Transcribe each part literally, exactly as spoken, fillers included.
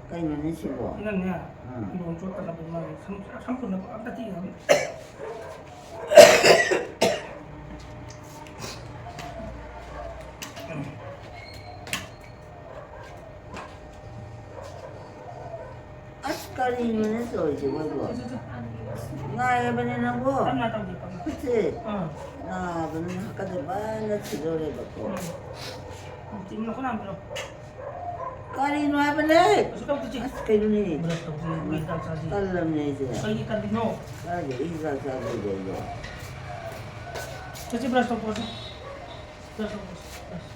ꯀꯩꯅꯣꯅꯦ ꯁꯤꯕꯣ? ꯁꯤꯅꯅꯦ, ꯎꯝ꯫ ꯐꯤꯔꯣꯜ ꯆꯣꯠꯇꯅꯕ ꯏꯃꯥꯒꯤ ꯁꯝ-, ꯁꯝ ꯄꯨꯟꯅꯕ ꯑꯝꯇ ꯇꯤꯡꯉꯒ꯫ ꯑꯁ, ꯀꯔꯤꯅꯣꯅꯦ ꯇꯧꯔꯤꯁꯤꯕꯣ? ꯁꯦ, ꯁꯦ, ꯁꯦ꯫ ꯅꯥꯏꯌꯦꯕꯅꯦ ꯅꯪꯕꯣ? ꯇꯞꯅ ꯇꯧꯒꯦ, ꯇꯞꯅ꯫ ꯈꯨꯠꯁꯦ ꯑꯥ꯫ ꯅꯥꯕꯅꯤꯅ ꯍꯥꯀꯠꯆꯕꯅ ꯁꯤꯗꯧꯔꯦꯕꯀꯣ꯫ ꯎꯝ꯫ ꯎꯝ, ꯆꯤꯡ ꯂꯧꯈꯠꯂꯛꯑꯝꯕꯤꯔꯣ꯫ ꯀꯔꯤꯅꯣ ꯍꯥꯏꯕꯅꯦ? ꯀꯩꯁꯨ ꯇꯧꯗꯦ, ꯆꯦ꯫ ꯑꯁ, ꯀꯩꯅꯣꯅꯦ? ꯕ꯭ꯔꯁ ꯇꯧꯗ꯭ꯔꯤ, ꯑꯩꯈꯣꯏ ꯍꯤꯗꯥꯛ ꯆꯥꯁꯤ꯫ ꯇꯜꯂꯕꯅꯦ ꯑꯩꯁꯦ꯫ ꯀꯩꯒꯤ ꯇꯜꯂꯤꯅꯣ? ꯀꯥꯏꯗꯒꯤ ꯍꯤꯗꯥꯛ ꯆꯥꯗꯣꯏꯕ ꯑꯩꯕꯣ? ꯆꯦ, ꯆꯦ, ꯕ꯭ꯔꯁ ꯇꯧꯊꯣꯛꯑꯁꯤ꯫ ꯕ꯭ꯔꯁ ꯇꯧꯊꯣꯛꯑꯁꯤ, ꯕ꯭ꯔꯁ꯫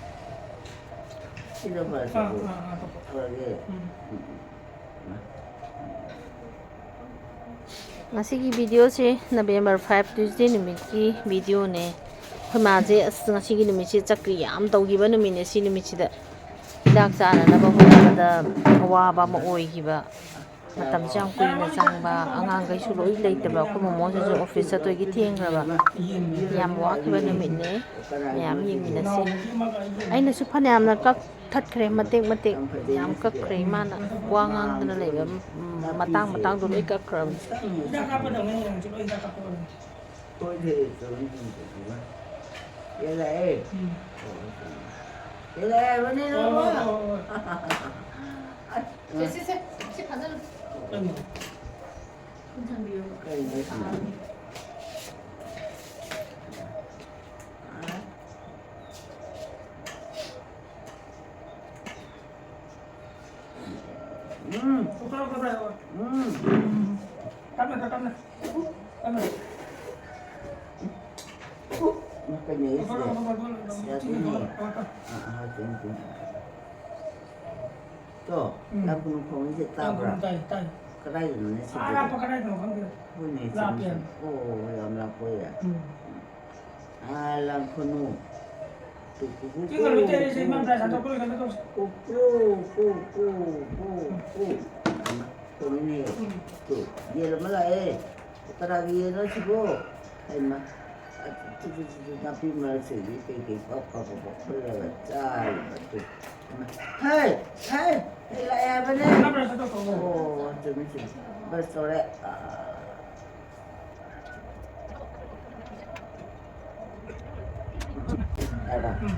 ꯁꯤꯗ ꯕ꯭ꯔꯁ ꯑꯥ, ꯇꯧꯊꯣꯛ-, ꯑꯥ, ꯑꯥ, ꯇꯧꯊꯣꯛ꯫ ꯇꯧꯔꯒꯦ꯫ ꯎꯝ꯫ ꯎꯝ, ꯎꯝ, ꯎꯝ꯫ ꯉꯁꯤꯒꯤ ꯚꯤꯗꯤꯑꯣꯁꯦ November five Tuesday ꯅꯨꯃꯤꯠꯀꯤ ꯚꯤꯗꯤꯑꯣꯅꯦ꯫ ꯑꯩꯈꯣꯏ ꯃꯥꯁꯦ ꯑꯁ ꯉꯁꯤꯒꯤ ꯅꯨꯃꯤꯠꯁꯦ ꯆꯀ꯭ꯔꯤ ꯌꯥꯝ ꯇꯧꯈꯤꯕ ꯅꯨꯃꯤꯠꯅꯦ꯫ ꯁꯤ ꯅꯨꯃꯤꯠꯁꯤꯗ ꯍꯤꯗꯥꯛ ꯆꯥꯅꯅꯕ ꯍꯣꯠꯅꯕꯗ ꯑꯋꯥꯕ ꯑꯃ ꯑꯣꯏꯈꯤꯕ, ꯃꯇꯝꯁꯨ ꯌꯥꯝ ꯀꯨꯏꯅ ꯆꯪꯕ, ꯑꯉꯥꯡꯈꯩꯁꯨ ꯂꯣꯏ ꯂꯩꯇꯕ, ꯑꯩꯈꯣꯏ ꯃꯃꯣꯁꯤꯁꯨ ꯑꯣꯐꯤꯁ ꯆꯠꯇꯣꯏꯒꯤ ꯊꯦꯡꯈ꯭ꯔꯕ, ꯌꯥꯝ ꯋꯥꯈꯤꯕ ꯅꯨꯃꯤꯠꯅꯦ꯫ ꯃꯌꯥꯝ ꯌꯦꯡꯃꯤꯟꯅꯁꯤ꯫ ꯑꯩꯅꯁꯨ ꯐꯅꯌꯥꯝꯅ ꯀꯛ ꯊꯠꯈ꯭ꯔꯦ ꯃꯇꯦꯛ ꯃꯇꯦꯛ, ꯌꯥꯝ ꯀꯛꯈ꯭ꯔꯦ꯫ ꯏꯃꯥꯅ ꯋꯥ ꯉꯥꯡꯗꯅ ꯂꯩꯕ, ꯎꯝ, ꯃꯇꯥꯡ ꯃꯇꯥꯡꯗꯣ ꯂꯣꯏ ꯀꯛꯈ꯭ꯔꯕꯅꯤ꯫ ꯍꯤꯗꯥꯛ ꯀꯥꯞꯄꯗꯧꯅꯦ ꯍꯌꯦꯡꯁꯨ ꯂꯣꯏ ꯍꯤꯗꯥꯛ ꯀꯥꯞꯄꯗꯧꯅꯦ꯫ ꯍꯣꯏꯅꯦ, ꯆꯨꯝꯃꯤ, ꯆꯨꯝꯃꯤ, ꯆꯨꯝꯃꯤ꯫ ꯌꯦꯜꯂꯛꯑꯦ꯫ ꯎꯝ꯫ ꯌꯦꯜꯂꯛꯑꯦ ꯍꯥꯏꯕꯅꯤ ꯍꯣꯏ, ꯅꯪꯕꯣ꯫ ꯍꯣꯏ, ꯍꯣꯏ, ꯍꯣꯏ꯫ ꯑꯁ, ꯁꯦ, ꯁꯦ, ꯁꯦ, ꯁꯤ ꯐꯥꯖꯜꯂꯨ꯫ ꯀꯩꯅꯣ? ꯈꯨꯠ ꯊꯝꯕꯤꯌꯣ꯫ ꯀꯩꯅꯣ ꯁꯤꯅ? ꯑꯥ꯫ ꯎꯝ꯫ ꯎꯝ꯫ ꯇꯞꯅ, ꯇꯞꯅ, ꯇꯞꯅ꯫ ꯀꯩꯅꯣ ꯁꯤꯗꯤ? ꯁꯤꯗ ꯑꯗꯨꯝ ꯂꯩ꯫ ꯑꯥ, ꯑꯥ, ꯆꯨꯝꯃꯤ, ꯆꯨꯝꯃꯤ꯫ ꯇꯣ, ꯎꯝ꯫ ꯂꯝ ꯈꯨꯅꯨ ꯈꯣꯡꯉꯤꯁꯦ ꯇꯥꯕ꯭ꯔꯥ? ꯂꯝ ꯈꯨꯅꯨ ꯇꯥꯏ, ꯇꯥꯏ꯫ ꯀꯗꯥꯏꯗꯅꯣꯅꯦ ꯑꯥ, ꯁꯤꯕꯣ? ꯂꯥꯞꯄ ꯀꯗꯥꯏꯗꯅꯣ ꯈꯪꯗꯦ꯫ ꯍꯣꯏꯅꯦ, ꯂꯥꯞꯄꯦ ꯆꯨꯝꯃꯤ, ꯌꯥꯝ꯫ ꯆꯨꯝꯃꯤ꯫ ꯑꯣ, ꯌꯥꯝ ꯂꯥꯞꯄ ꯑꯣꯏꯔꯦ꯫ ꯎꯝ꯫ ꯑꯥ, ꯂꯝ ꯈꯨꯅꯨ꯫ ꯀꯨ, ꯀꯨ, ꯀꯨ, ꯁꯤ ꯀꯩꯅꯣ ꯀꯨ, ꯇꯧꯔꯤꯁꯦ, ꯀꯨ, ꯏꯃꯥ ꯕ꯭ꯔꯥꯏꯠ ꯀꯨ꯫ ꯁꯟꯗꯣꯛꯄ ꯂꯣꯏꯁꯟꯒꯦ ꯇꯧꯁꯦ꯫ ꯀꯨ, ꯀꯨ, ꯀꯨ, ꯀꯨ, ꯀꯨ꯫ ꯎꯝ꯫ ꯆꯨꯝꯃꯤꯅꯦ꯫ ꯎꯝ꯫ ꯇꯨ, ꯌꯦꯟ ꯑꯃ ꯂꯥꯛꯑꯦ꯫ ꯀꯅꯥꯒꯤ ꯌꯦꯟꯅꯣ ꯁꯤꯕꯣ? ꯍꯩꯃꯥ, ꯇꯨ, ꯇꯨ, ꯇꯨ, ꯇꯨ, ꯅꯥꯄꯤ ꯃꯔꯛꯁꯤꯗꯒꯤ ꯀꯩꯀꯩ ꯄꯛ, ꯄꯛ, ꯄꯛ, ꯄꯛ ꯈꯨꯜꯂꯒ ꯆꯥꯔꯤꯕ ꯇꯨ꯫ ꯍꯩ! ꯍꯩ! ꯂꯥꯛꯑꯦ ꯍꯥꯏꯕꯅꯦ꯫ ꯅꯪ ꯕ꯭ꯔꯁ ꯇꯧꯊꯣꯛꯑꯣ꯫ ꯑꯣ, ꯆꯨꯝꯃꯤ, ꯆꯨꯝꯃꯤ꯫ ꯕ꯭ꯔꯁ ꯇꯧꯔꯦ꯫ ꯑꯥ꯫ ꯍꯥꯏꯔꯣ꯫ ꯎꯝ꯫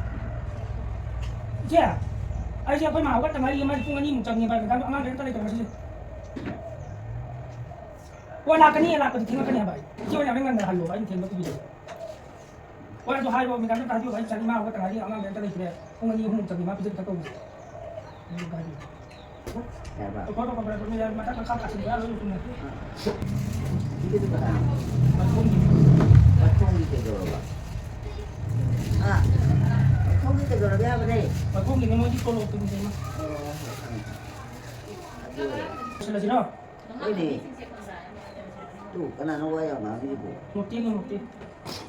ꯏꯆꯦ, ꯑꯩꯁꯦ ꯑꯩꯈꯣꯏ ꯃꯥ ꯍꯧꯒꯠꯇ ꯉꯥꯏꯔꯤ, ꯃꯥꯗꯤ ꯄꯨꯡ ꯑꯅꯤꯃꯨꯛ ꯆꯪꯉꯦ, ꯚꯥꯏ, ꯃꯦꯗꯥꯝ, ꯑꯉꯥꯡ ꯀꯩꯝꯇ ꯂꯩꯇꯕ ꯉꯁꯤꯁꯦ꯫ ꯑꯣ, ꯂꯥꯛꯀꯅꯤ, ꯂꯥꯛꯄꯗꯤ ꯊꯦꯡꯂꯛꯀꯅꯤ ꯍꯥꯏꯕ ꯑꯩ꯫ ꯏꯆꯦ ꯍꯣꯏꯅ ꯉꯟꯅ ꯍꯜꯂꯣ, ꯑꯩꯅ ꯊꯦꯡꯕ ꯄꯤꯕꯤꯒꯦ꯫ ꯍꯣꯏ, ꯑꯗꯨ ꯍꯥꯏꯔꯣ, ꯃꯦꯗꯥꯝꯗ ꯍꯥꯏꯕꯤꯌꯨ, ꯑꯩ ꯆꯠꯂꯤ, ꯃꯥ ꯍꯧꯒꯠꯇ ꯉꯥꯏꯔꯤ, ꯑꯉꯥꯡ ꯀꯩꯝꯇ ꯂꯩꯇ꯭ꯔꯦ, ꯄꯨꯡ ꯑꯅꯤ ꯑꯍꯨꯝꯃꯨꯛ ꯆꯪꯉꯦ ꯃꯥ ꯄꯤꯖ ꯄꯤꯊꯛ ꯇꯧꯕꯁꯦ꯫ ꯑꯗꯨ ꯍꯥꯏꯕꯤꯌꯨ꯫ ꯌꯥꯔꯕ? ꯇꯣꯛꯈ꯭ꯔꯣ, ꯇꯣꯛꯈ꯭ꯔꯣ, ꯕ꯭ꯔꯦꯛ ꯌꯥꯔꯦ, ꯃꯊꯛ ꯃꯈꯥ ꯀꯥꯁꯤꯟꯕ ꯌꯥꯔꯣꯏ, ꯂꯣꯏꯁꯤꯟꯅ꯫ ꯁꯤꯒꯤꯗꯨ ꯀꯅꯥ? ꯃꯊꯣꯡꯒꯤ꯫ ꯃꯊꯣꯡꯒꯤ ꯀꯩꯗꯧꯔꯕ? ꯑꯥ, ꯃꯊꯣꯡꯒꯤ ꯀꯩꯗꯧꯔꯒꯦ ꯍꯥꯏꯕꯅꯦ? ꯃꯊꯣꯡꯒꯤꯅꯦ, ꯃꯣꯏꯒꯤ ꯇꯣꯂꯣꯞꯇꯨꯅꯤ ꯀꯩꯅꯣ꯫ ꯑꯣ, ꯍꯣꯏ, ꯈꯪꯉꯦ, ꯈꯪꯉꯦ꯫ ꯑꯗꯨ ꯂꯣꯏꯁꯤꯜꯂꯁꯤꯔꯣ? ꯍꯣꯏꯅꯦ꯫ ꯇꯨ, ꯀꯅꯥꯅꯣ ꯋꯥ ꯌꯥꯝ ꯉꯥꯡꯉꯤꯁꯤꯕꯨ? ꯃꯨꯔꯇꯤꯅꯤ, ꯃꯨꯔꯇꯤ꯫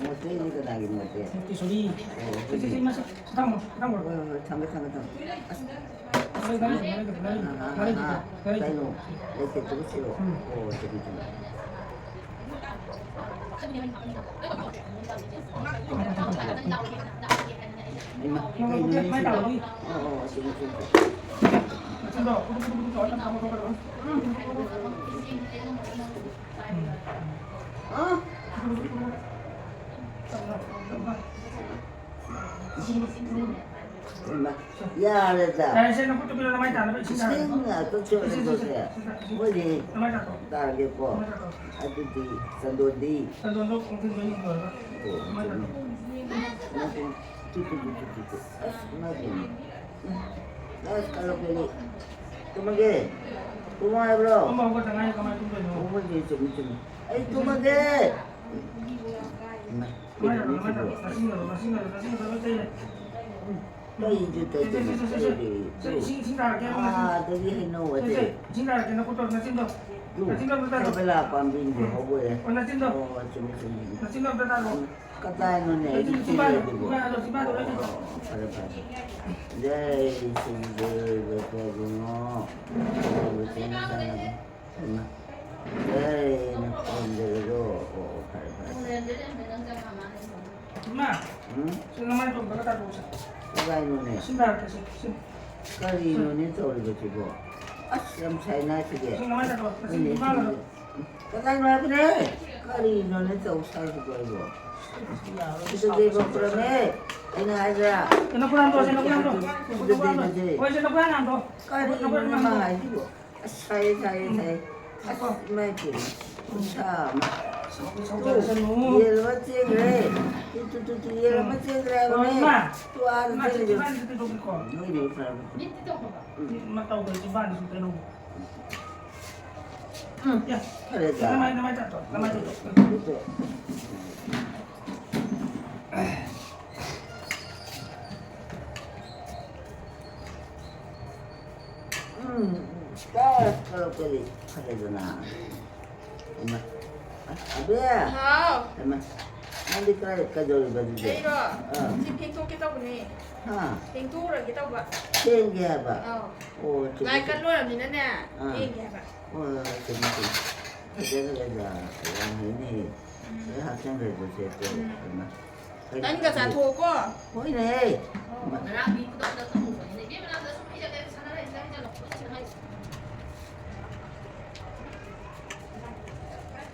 ꯃꯨꯔꯇꯤꯅꯤ, ꯀꯅꯥꯒꯤ ꯃꯨꯔꯇꯤ? ꯃꯨꯔꯇꯤ, ꯁꯣꯔꯤ꯫ ꯑꯣ, ꯁꯤ, ꯁꯤ, ꯁꯤ, ꯍꯣꯏꯅꯦ꯫ ꯃꯥ ꯁꯤ, ꯁꯤ ꯊꯝꯃꯣ, ꯁꯤ ꯊꯝꯃꯣ꯫ ꯍꯣꯏ, ꯍꯣꯏ, ꯍꯣꯏ, ꯊꯝꯃꯦ, ꯊꯝꯃꯦ, ꯊꯝꯃꯦ꯫ ꯑꯁ, ꯉꯥꯔꯤ, ꯉꯥꯔꯤ, ꯉꯥꯔꯤ, ꯉꯥꯔꯤ, ꯑꯥ, ꯑꯥ, ꯉꯥꯔꯤ, ꯑꯥ, ꯉꯥꯔꯤ꯫ ꯀꯩꯅꯣ? ꯂꯩꯇꯦ, ꯇꯨ ꯁꯤꯔꯣ? ꯎꯝ꯫ ꯑꯣ, ꯆꯨꯝꯃꯤ, ꯆꯨꯝꯃꯤ꯫ ꯍꯩꯃꯥ, ꯀꯩꯅꯣ ꯍꯥꯏꯁꯤꯕꯣ? ꯑꯣ, ꯑꯣ, ꯆꯨꯝꯃꯤ, ꯆꯨꯝꯃꯤ꯫ ꯑ? ꯍꯩꯃꯥ, ꯌꯥꯔꯦꯗ꯫ ꯌꯥꯔꯦ, ꯁꯦ, ꯅꯈꯨꯠꯇꯨ ꯄꯤꯔꯣ, ꯅꯃꯥꯏ ꯇꯥꯅꯕ ꯏꯁꯤꯡ ꯇꯥꯔꯒꯦ꯫ ꯏꯁꯤꯡ ꯉꯥꯛꯇ ꯁꯦ, ꯁꯦ, ꯁꯦ, ꯆꯣꯠꯂꯦ꯫ ꯁꯦ, ꯁꯦ, ꯁꯦ, ꯁꯦ꯫ ꯍꯣꯏꯅꯦ꯫ ꯅꯃꯥꯏ ꯇꯥꯊꯣꯛꯑꯣ꯫ ꯇꯥꯔꯒꯦꯀꯣ꯫ ꯅꯃꯥꯏ ꯇꯥꯊꯣꯛꯑꯣ꯫ ꯑꯗꯨꯗꯤ ꯆꯟꯗꯣꯟꯗꯤ? ꯆꯟꯗꯣꯟꯗꯣ ꯈꯣꯡꯊꯤꯟ ꯃꯩ ꯂꯣꯏꯔꯒ꯫ ꯑꯣ, ꯅꯃꯥꯏ ꯆꯨꯝꯃꯤ꯫ ꯇꯥꯊꯣꯛꯑꯣ꯫ ꯅꯠꯇꯦ꯫ ꯇꯨ, ꯇꯨ, ꯇꯨ, ꯇꯨ, ꯇꯨ, ꯇꯨ꯫ ꯑꯁ, ꯏꯃꯥꯏ ꯄꯦꯝꯃ꯫ ꯎꯝ꯫ ꯑꯁ, ꯀꯜꯂꯛꯄꯅꯤ꯫ ꯇꯨꯝꯃꯒꯦ? ꯇꯨꯝꯃꯣ ꯍꯥꯏꯕ꯭ꯔꯣ? ꯇꯨꯝꯕ ꯍꯧꯒꯠꯇ ꯉꯥꯏꯔꯤ, ꯀꯃꯥꯏ ꯇꯨꯝꯗꯣꯏꯅꯣ? ꯇꯨꯝꯃꯒꯦ, ꯆꯨꯝꯃꯤ, ꯆꯨꯝꯃꯤ꯫ ꯑꯩ ꯇꯨꯝꯃꯒꯦ꯫ ꯏꯃꯥ, ꯀꯃꯥꯏ ꯇꯧꯔꯣ, ꯀꯃꯥꯏ ꯇꯧꯔꯣ? ꯀꯩꯅꯣ ꯁꯤꯕꯣ? ꯅꯁꯤꯡꯒꯗꯣ, ꯅꯁꯤꯡꯒꯗꯣ, ꯅꯁꯤꯡꯒꯗꯣ ꯂꯣꯏ ꯇꯩꯔꯦ꯫ ꯎꯝ꯫ ꯀꯩꯁꯨ ꯇꯩꯗꯅ ꯁꯦ, ꯁꯦ, ꯁꯦ, ꯁꯦ, ꯁꯦ, ꯇꯩꯔꯦ꯫ ꯁꯦ, ꯏꯁꯤꯡ, ꯏꯁꯤꯡ ꯊꯥꯔꯛꯀꯦ, ꯅꯪ ꯅꯆꯤꯟ-, ꯑꯥꯗꯒꯤ ꯍꯩꯅꯧ ꯁꯦ, ꯑꯁꯦ꯫ ꯁꯦ, ꯏꯁꯤꯡ ꯊꯥꯔꯛꯀꯦ, ꯅꯈꯨꯠꯇꯣ, ꯅꯆꯤꯟꯗꯣ꯫ ꯇꯨ, ꯅꯆꯤꯟꯗꯣ ꯑꯝꯇ ꯊꯥꯔꯛꯑꯣ꯫ ꯀꯦꯕꯦꯂꯥ ꯄꯥꯝꯕꯤꯁꯤꯡꯗꯣ ꯎꯝ꯫ ꯍꯧꯕ ꯌꯥꯏ꯫ ꯑꯣ, ꯅꯆꯤꯟꯗꯣ꯫ ꯑꯣ, ꯆꯨꯝꯃꯤ, ꯆꯨꯝꯃꯤ, ꯆꯨꯝꯃꯤ꯫ ꯅꯆꯤꯟꯗꯣ ꯑꯝꯇ ꯊꯥꯔꯛꯑꯣ꯫ ꯎꯝ, ꯀꯗꯥꯏꯅꯣꯅꯦ, ꯑꯩꯗꯤ ꯅꯆꯤꯟꯗꯣ, ꯆꯤꯟ ꯆꯤꯟꯕꯥꯟꯗꯣ, ꯂꯩꯕꯗꯨꯕꯣ? ꯆꯤꯟꯕꯥꯟꯗꯣ, ꯆꯤꯟꯕꯥꯟꯗꯣ ꯂꯣꯏ ꯑꯣ, ꯇꯩꯔꯦ꯫ ꯑꯣ, ꯐꯔꯦ, ꯐꯔꯦ꯫ ꯖꯩ ꯁꯤꯡꯖꯣꯏ ꯕꯕꯥ ꯏꯕꯨꯡꯉꯣ꯫ ꯍꯩꯃꯥ꯫ ꯖꯩ ꯅꯈꯣꯟꯖꯒꯗꯣ꯫ ꯑꯣ, ꯑꯣ, ꯐꯔꯦ, ꯐꯔꯦ, ꯐꯔꯦ꯫ ꯏꯃꯥ, ꯎꯝ? ꯁꯤ ꯅꯃꯥꯏꯗꯣ ꯑꯝꯇꯒ ꯇꯥꯊꯣꯛꯎꯁꯦ꯫ ꯀꯗꯥꯏꯅꯣꯅꯦ? ꯁꯤ ꯅꯥꯔꯛꯀꯦ, ꯁꯤ, ꯁꯤ꯫ ꯀꯔꯤꯅꯣꯅꯦ ꯇꯧꯔꯤꯕꯁꯤꯕꯣ? ꯑꯁ, ꯌꯥꯝ ꯁꯥꯏꯅ ꯁꯤꯗꯤ꯫ ꯏꯁꯤꯡ ꯑꯃ ꯊꯛꯑꯣ꯫ ꯏꯁꯤꯡ ꯑꯃ ꯊꯛꯑꯣ꯫ ꯀꯗꯥꯏꯅꯣ ꯍꯥꯏꯕꯅꯦ? ꯀꯔꯤꯅꯣꯅꯦ ꯇꯧ ꯁꯥꯏꯁꯤꯕꯣ ꯑꯩꯕꯣ? ꯁꯤꯗ ꯂꯦꯞꯄ ꯄꯨꯔꯝꯃꯦ꯫ ꯑꯩꯅ ꯍꯥꯏꯗ꯭ꯔꯥ? ꯁꯤ ꯅꯈꯨꯠ ꯍꯥꯝꯇꯣ, ꯁꯤ ꯅꯈꯨꯠ ꯍꯥꯝꯇꯣ꯫ ꯁꯤꯗ ꯂꯦꯞꯄꯁꯦ꯫ ꯍꯣꯏ, ꯁꯤ ꯅꯈꯨꯠ ꯍꯥꯝꯇꯣ꯫ ꯀꯔꯤꯅꯣꯅꯦ ꯃꯥ ꯍꯥꯏꯁꯤꯕꯣ? ꯑꯁ, ꯁꯥꯏꯌꯦ, ꯁꯥꯏꯌꯦ, ꯁꯥꯏꯌꯦ꯫ ꯑꯁ, ꯏꯃꯥꯏ ꯄꯦꯝꯃ꯫ ꯈꯨꯠꯁꯥ ꯑꯃ꯫ ꯁꯥꯎꯗꯦ, ꯁꯥꯎꯗꯦ, ꯁꯥꯎꯗꯦ꯫ ꯌꯦꯟ ꯑꯃ ꯆꯦꯟꯈ꯭ꯔꯦ꯫ ꯇꯨ, ꯇꯨ, ꯇꯨ, ꯇꯨ, ꯌꯦꯟ ꯑꯃ ꯆꯦꯟꯈ꯭ꯔꯦ ꯍꯥꯏꯕꯅꯦ꯫ ꯏꯃꯥ꯫ ꯇꯨ ꯑꯥꯗ ꯏꯃꯥ, ꯆꯦꯟꯈ꯭ꯔꯦ꯫ ꯏꯃꯥ, ꯏꯃꯥ, ꯏꯃꯥ, ꯏꯃꯥ꯫ ꯅꯣꯏꯅꯦ ꯐꯔꯕꯅꯦ꯫ ꯃꯤꯠꯇꯤ ꯇꯧꯈ꯭ꯔꯕ? ꯎꯝ꯫ ꯃꯤꯠ ꯃꯥ ꯇꯧꯈ꯭ꯔꯦ, ꯆꯤꯝꯕꯥꯟꯗꯤ ꯁꯨꯝ ꯀꯩꯅꯣ꯫ ꯎꯝ꯫ ꯌꯥ꯫ ꯐꯔꯦꯗ꯫ ꯅꯃꯥꯏ, ꯅꯃꯥꯏ ꯇꯥꯊꯣꯛ, ꯅꯃꯥꯏ ꯇꯥꯊꯣꯛ꯫ ꯎꯝ, ꯇꯥ ꯇꯧꯔꯛꯄꯗꯤ ꯐꯔꯦꯗꯅ꯫ ꯍꯩꯃꯥ꯫ ꯑꯁ, ꯑꯕꯦ! ꯍꯥꯎ꯫ ꯍꯩꯃꯥ꯫ ꯅꯪꯗꯤ ꯀꯥꯏ, ꯀꯩꯗꯧꯔꯤꯕ ꯑꯗꯨꯗꯤ? ꯑꯩꯔꯣ? ꯑꯥ꯫ ꯁꯤ ꯐꯦꯡꯗꯣꯛꯀꯦ ꯇꯧꯕꯅꯦ꯫ ꯍꯥ? ꯐꯦꯡꯗꯣꯛꯎꯔꯒꯦ ꯇꯧꯕ꯫ ꯐꯦꯡꯒꯦ ꯍꯥꯏꯕ? ꯑꯧ꯫ ꯑꯣ, ꯆꯨꯝꯃꯤ, ꯂꯥꯏ ꯆꯨꯝꯃꯤ꯫ ꯀꯠ ꯂꯣꯏꯔꯕꯅꯤꯅꯅꯦ, ꯑꯥ꯫ ꯐꯦꯡꯒꯦ ꯍꯥꯏꯕ꯫ ꯍꯣꯏ, ꯍꯣꯏ, ꯆꯨꯝꯃꯤ, ꯆꯨꯝꯃꯤ꯫ ꯐꯖꯈ꯭ꯔꯦꯗ, ꯌꯥꯝ ꯍꯩꯅꯦ꯫ ꯎꯝ꯫ ꯂꯣꯏ ꯍꯥꯞꯆꯟꯈ꯭ꯔꯦ ꯄꯣꯠꯁꯦ, ꯇꯣ꯫ ꯎꯝ꯫ ꯍꯩꯃꯥ꯫ ꯇꯟꯒ ꯆꯥꯊꯣꯛꯑꯣꯀꯣ꯫ ꯍꯣꯏꯅꯦ꯫ ꯉꯔꯥꯡꯗꯤ ꯈꯨꯗꯛꯇ ꯊꯣꯡꯕꯅꯤꯅ ꯏꯕꯦꯝꯃ ꯅꯪꯗ ꯁꯨꯝ ꯍꯩꯖꯜꯂꯦ, ꯁꯥꯟꯅꯔ ꯍꯩꯖꯜꯂꯦ, ꯍꯩꯖꯜꯂꯣ꯫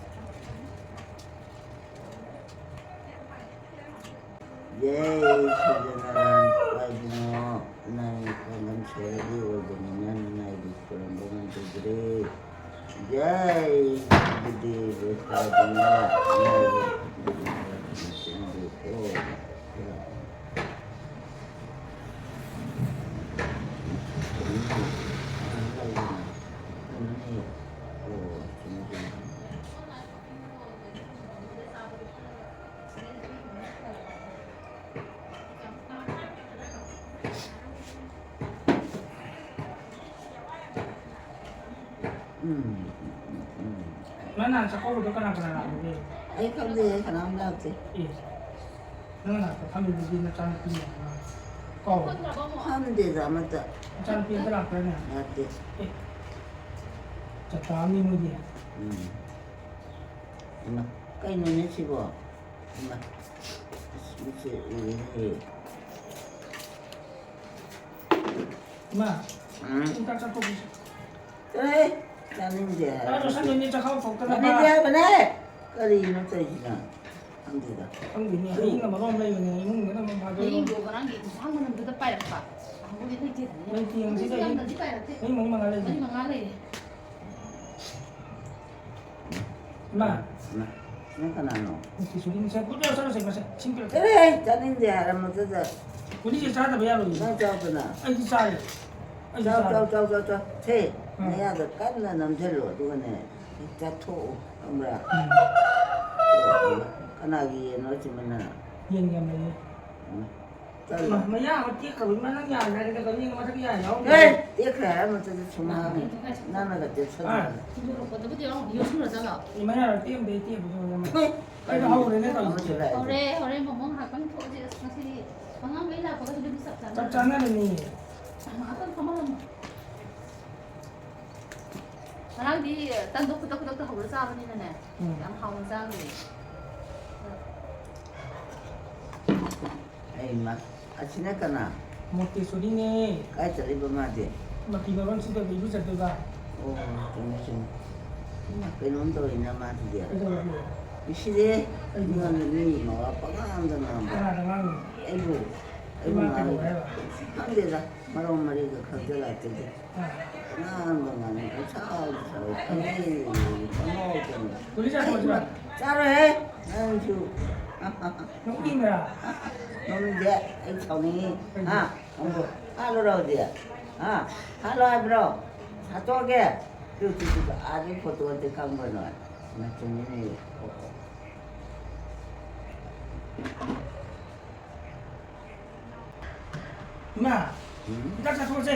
ꯌꯥꯏ, ꯁꯠꯌꯅꯥꯔꯥꯌꯟ ꯏꯕꯨꯡꯉꯣ, ꯅꯪ ꯄꯥꯡꯒꯜ ꯁꯣꯔꯒꯤ ꯑꯣꯏꯕꯅꯤꯅ ꯅꯨꯡꯉꯥꯏꯕꯤ ꯈꯨꯔꯨꯝꯕ ꯉꯝꯖꯗ꯭ꯔꯦ꯫ ꯖꯥꯏ ꯒꯨꯔꯨꯗꯦꯕ ꯁꯥꯗꯨꯅ ꯂꯥꯏꯕ ꯆꯦꯟꯕꯤꯌꯨꯀꯣ꯫ ꯎꯝ, ꯎꯝ, ꯎꯝ, ꯎꯝ꯫ ꯅꯪ ꯅꯍꯥꯟ ꯆꯥꯛꯀꯧꯕꯗꯣ ꯀꯅꯥ ꯀꯅꯥ ꯂꯥꯛꯑꯝꯒꯦ? ꯑꯩ ꯈꯪꯗꯦ, ꯀꯅꯥꯝ ꯂꯥꯛꯇꯦ꯫ ꯑꯦ, ꯅꯪ ꯅꯥꯛꯇ ꯐꯝꯃꯤꯗꯨꯗꯤ ꯅꯆꯥꯅꯨꯄꯤ ꯃꯌꯥꯝ ꯀꯧ꯫ ꯐꯝꯗꯦꯗ ꯑꯃꯠꯇ꯫ ꯅꯆꯥꯅꯨꯄꯤ ꯑꯝꯇ ꯂꯥꯛꯇ꯭ꯔꯅꯦ? ꯂꯥꯛꯇꯦ꯫ ꯑꯦ, ꯆꯞ ꯆꯥꯔꯝꯅꯤ ꯃꯣꯏꯗꯤ꯫ ꯎꯝ꯫ ꯏꯃꯥ, ꯀꯩꯅꯣꯅꯦ ꯁꯤꯕꯣ? ꯏꯃꯥ, ꯑꯁ, ꯃꯤꯠꯁꯦ ꯎꯏꯅꯦꯍꯦ꯫ ꯏꯃꯥ, ꯎꯝ꯫ ꯆꯥꯛ ꯆꯥꯊꯣꯛꯈꯤꯁꯤ꯫ ꯑꯦ, ꯆꯥꯅꯤꯡꯗꯦ ꯍꯥꯏꯕ꯫ ꯆꯥꯔꯁꯅꯨꯅꯦ, ꯆꯥꯛꯈꯥꯎ ꯁꯣꯛꯇꯅꯕ꯫ ꯆꯥꯅꯤꯡꯗꯦ ꯍꯥꯏꯕꯅꯦ꯫ ꯀꯔꯤꯅꯣ ꯇꯧꯔꯤꯁꯤꯅ? ꯈꯪꯗꯦꯗ꯫ ꯈꯪꯗꯦꯅꯦ, ꯍꯌꯤꯡꯅ ꯃꯔꯣꯟ ꯑꯃ ꯂꯩꯕꯅꯦ, ꯏꯃꯨꯡꯗꯅ ꯑꯃꯨꯛ ꯐꯥꯗꯣꯏꯔꯣ? ꯍꯌꯤꯡꯗꯣ ꯉꯔꯥꯡꯒꯤ ꯏꯟꯁꯥꯡ ꯃꯅꯝꯗꯨꯗ ꯄꯥꯏꯔꯛꯄ꯫ ꯅꯍꯥꯟꯈꯩꯗꯤ ꯂꯩꯇꯦꯗꯅ꯫ ꯂꯩꯇꯦ, ꯉꯁꯤꯗꯤ ꯉꯁꯤꯁꯨ ꯍꯌꯤꯡ ꯌꯥꯝꯅꯗꯤ ꯄꯥꯏꯔꯛꯇꯦ꯫ ꯍꯌꯤꯡ ꯃꯔꯤ ꯃꯉꯥ ꯂꯩꯕꯅꯦ꯫ ꯃꯔꯤ ꯃꯉꯥ ꯂꯩꯌꯦ꯫ ꯏꯃꯥ꯫ ꯏꯃꯥ, ꯅꯪ ꯀꯅꯥꯅꯣ? ꯅꯠꯇꯦ, ꯁꯣꯔꯤ, ꯉꯁꯥꯏ ꯒꯨꯂꯤ ꯆꯥꯔꯨꯁꯦ, ꯉꯁꯥꯏ ꯏꯁꯤꯡ ꯄꯤꯔꯛꯀꯦ꯫ ꯆꯠꯂꯣꯍꯦ, ꯆꯥꯅꯤꯡꯗꯦ ꯍꯥꯏꯔꯝꯕꯗꯨꯗ꯫ ꯒꯨꯂꯤꯁꯦ ꯆꯥꯗꯕ ꯌꯥꯔꯣꯏꯌꯦ꯫ ꯅꯪ ꯆꯥꯎꯗꯅ꯫ ꯑꯩꯗꯤ ꯆꯥꯔꯦ꯫ ꯑꯩꯗꯤ ꯆꯥꯎ, ꯆꯥꯔꯦ꯫ ꯆꯥꯎ, ꯆꯥꯎ, ꯆꯥꯎ, ꯆꯥꯎ꯫ ꯁꯦ, ꯎꯝ꯫ ꯅꯌꯥꯗ ꯀꯟꯅ ꯅꯝꯁꯤꯜꯂꯣ, ꯑꯗꯨꯒꯅꯦ, ꯍꯦꯛ ꯆꯥꯊꯣꯛꯑꯣ, ꯈꯪꯕ꯭ꯔꯥ? ꯎꯝ꯫ ꯀꯅꯥꯒꯤ ꯌꯦꯟꯅꯣ ꯁꯤꯃꯅ? ꯌꯦꯟ ꯌꯥꯝ ꯂꯩꯌꯦ꯫ ꯎꯝ꯫ ꯆꯠꯂꯣ꯫ ꯃ-, ꯃꯌꯥ ꯑꯃ ꯇꯦꯛꯈ꯭ꯔꯕ, ꯏꯃꯥ, ꯅꯪ ꯌꯥ ꯅꯥꯏꯔꯒ ꯀꯔꯤ ꯃꯊꯛ ꯌꯥ ꯌꯥꯎꯔꯝꯃꯦ? ꯑꯦ, ꯇꯦꯛꯈ꯭ꯔꯦ ꯍꯥꯏꯕ ꯃꯇꯝꯗ ꯁꯨꯝ ꯉꯥꯡꯉꯤ꯫ ꯅꯪꯅꯒ ꯇꯦꯛꯁꯟꯗꯅ꯫ ꯑꯥ꯫ ꯊꯤꯟꯗꯣꯔꯛꯄꯗꯕꯨꯗꯤ ꯌꯥꯎꯔꯝ-, ꯌꯣꯠꯁꯨꯔꯖꯥꯠꯂꯣ? ꯏꯃꯥ ꯌꯥꯔꯣꯏ, ꯇꯦꯛꯑꯝꯗꯦ, ꯇꯦꯛꯄꯁꯨ ꯌꯥꯎꯔꯝꯃꯦ꯫ ꯍꯣꯏ꯫ ꯑꯩꯗꯣ ꯍꯧꯔꯦꯅꯦ ꯇꯧꯔꯤꯁꯦ꯫ ꯑꯃꯁꯨ ꯂꯥꯛꯑꯦ꯫ ꯍꯧꯔꯦ, ꯍꯧꯔꯦ, ꯃꯣꯃꯣ ꯉꯥꯏꯍꯥꯛꯇꯪ ꯊꯣꯛꯑꯁꯤ꯫ ꯑꯁ, ꯉꯁꯤꯗꯤ ꯑꯉꯥꯡꯈꯩ ꯂꯥꯛꯄꯒ ꯁꯤꯗꯗꯤ ꯆꯞ ꯆꯞ ꯆꯥꯟꯅꯔꯅꯤ꯫ ꯆꯥꯟꯅꯔꯅꯤ꯫ ꯉꯥꯏꯍꯥꯛꯇꯪ ꯐꯝꯍꯜꯂꯝꯃꯣ꯫ ꯉꯔꯥꯡꯗꯤ ꯇꯟꯗꯣ ꯈꯨꯗꯛ ꯈꯨꯗꯛꯇ ꯍꯧꯔ ꯆꯥꯕꯅꯤꯅꯅꯦ, ꯎꯝ꯫ ꯌꯥꯝ ꯍꯥꯎꯅ ꯆꯥꯈ꯭ꯔꯦ꯫ ꯑꯩ ꯃ-, ꯑꯁꯤꯅ ꯀꯅꯥ? ꯃꯣꯇꯦꯁꯣꯔꯤꯅꯦ꯫ ꯀꯥꯏ ꯆꯠꯂꯤꯕ ꯃꯥꯗꯤ? ꯃꯐꯤ ꯃꯔꯣꯟ ꯁꯨꯗꯣꯏꯕ, ꯏꯔꯨꯖꯗꯣꯏꯕ꯫ ꯑꯣ, ꯆꯨꯝꯃꯤ, ꯆꯨꯝꯃꯤ꯫ ꯏꯃꯥ, ꯀꯩꯅꯣꯝ ꯇꯧꯔꯤꯅ ꯃꯥꯁꯤꯗꯤ꯫ ꯀꯩꯗꯧꯔꯒꯦ? ꯏꯁꯤꯗꯤ ꯀꯩꯒꯤꯅꯣ? ꯑꯩꯉꯣꯟꯗ ꯃꯤ ꯃꯋꯥ ꯄꯉꯥꯡꯗ ꯉꯥꯡꯕ꯫ ꯀꯅꯥꯗ ꯉꯥꯡꯉꯤꯅꯣ? ꯑꯩꯕꯨ, ꯑꯩꯕꯨ ꯏꯃꯥ ꯉꯥꯡꯉꯤ꯫ ꯀꯩꯗꯧꯔꯦ ꯍꯥꯏꯕ? ꯈꯪꯗꯦꯗ, ꯃꯔꯣꯟ ꯃꯔꯤꯒ ꯈꯪꯖꯜꯂꯛꯇꯦꯗ꯫ ꯑꯥ꯫ ꯄꯉꯥꯡꯗ ꯉꯥꯡꯉꯤ, ꯄꯪꯁꯥꯎꯗ ꯁꯥꯎꯏ, ꯄꯪꯅꯣꯛꯇ ꯅꯣꯛꯏ꯫ ꯄꯨꯂꯤꯁ ꯑꯩ ꯆꯠꯈ꯭ꯔꯁꯤꯔꯣ? ꯆꯥꯔꯣꯏꯍꯦ, ꯅꯪꯁꯨ꯫ ꯅꯣꯛꯅꯤꯡꯕ꯭ꯔꯥ? ꯅꯣꯛꯅꯤꯡꯗꯦ, ꯑꯩ ꯁꯥꯎꯅꯤꯡꯉꯤ꯫ ꯀꯩꯒꯤ? ꯍꯥ? ꯅꯪꯕꯨ ꯍꯥꯠꯂꯨꯔꯣ ꯍꯧꯖꯤꯛ? ꯍꯥ? ꯍꯥꯠꯂꯣ ꯍꯥꯏꯕ꯭ꯔꯣ? ꯍꯥꯠꯇꯣꯛꯑꯒꯦ? ꯇꯨ, ꯇꯨ, ꯇꯨ, ꯇꯨ, ꯑꯥꯗꯩ ꯐꯣꯇꯣ ꯑꯗꯨ ꯈꯪꯕ꯭ꯔꯣ ꯅꯣꯏ? ꯅꯆꯤꯟ ꯃꯤꯅ ꯑꯣ, ꯑꯣ꯫ ꯏꯃꯥ, ꯎꯝ? ꯍꯤꯗꯥꯛ ꯆꯥꯊꯣꯛꯑꯁꯦ꯫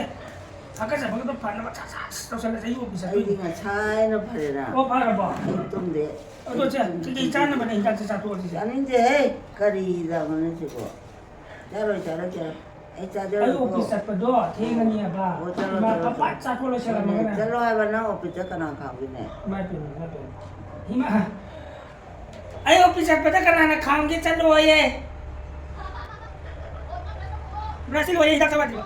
ꯍꯥꯀꯠꯆꯕꯒꯗꯣ ꯐꯅꯕ ꯁꯠ ꯁꯠ ꯇꯧꯁꯜꯂꯁꯦ, ꯑꯩ ꯑꯣꯐꯤꯁ ꯑꯩꯗꯤ ꯆꯠꯇꯣꯏꯅꯦ꯫ ꯉꯁꯥꯏꯅ ꯐꯔꯦꯅ꯫ ꯑꯣ, ꯐꯔꯕꯣ? ꯑꯩ ꯇꯨꯝꯗꯦ꯫ ꯑꯗꯣ ꯁꯦ, ꯑꯩ ꯀꯩꯀꯩ ꯇꯨꯝꯗꯦ꯫ ꯆꯥꯅꯕꯅꯦ ꯍꯤꯗꯥꯛꯁꯦ ꯆꯥꯊꯣꯛꯑꯁꯤꯁꯦ? ꯆꯥꯅꯤꯡꯗꯦꯍꯦ꯫ ꯀꯔꯤ ꯍꯤꯗꯥꯛꯅꯣꯅꯦ ꯁꯤꯕꯣ? ꯆꯥꯔꯣꯏ, ꯆꯥꯔꯣꯏ, ꯆꯥꯔꯣꯏ꯫ ꯑꯩ ꯑꯩ ꯆꯥꯖꯔꯣꯏꯀꯣ꯫ ꯑꯣꯐꯤꯁ ꯆꯠꯄꯗꯣ ꯊꯦꯡꯉꯅꯤ ꯍꯥꯏꯕ꯫ ꯑꯣ, ꯆꯠꯂꯣ, ꯏꯃꯥ, ꯆꯠꯂꯣ, ꯐꯠ ꯐꯠ ꯆꯠꯂꯣ꯫ ꯆꯥꯊꯣꯛꯑ ꯂꯣꯏꯁꯜꯂꯝꯃꯒꯅꯦ꯫ ꯆꯠꯂꯣ ꯍꯥꯏꯕ, ꯅꯪ ꯑꯣꯐꯤꯁꯇ ꯀꯅꯥ ꯈꯥꯝꯒꯦꯅꯦ? ꯏꯃꯥ ꯏꯄꯦꯝꯃ, ꯏꯃꯥ ꯏꯄꯦꯝꯃ꯫ ꯏꯃꯥ, ꯑꯩ ꯑꯣꯐꯤꯁ ꯆꯠꯄꯗ ꯀꯅꯥꯅ ꯈꯥꯝꯒꯦ? ꯆꯠꯂꯣꯌꯦ꯫ ꯕ꯭ꯔꯁꯁꯤ ꯂꯣꯏꯔꯦ, ꯍꯤꯗꯥꯛ ꯆꯥꯕ ꯌꯥꯗ꯭ꯔꯤꯕ꯫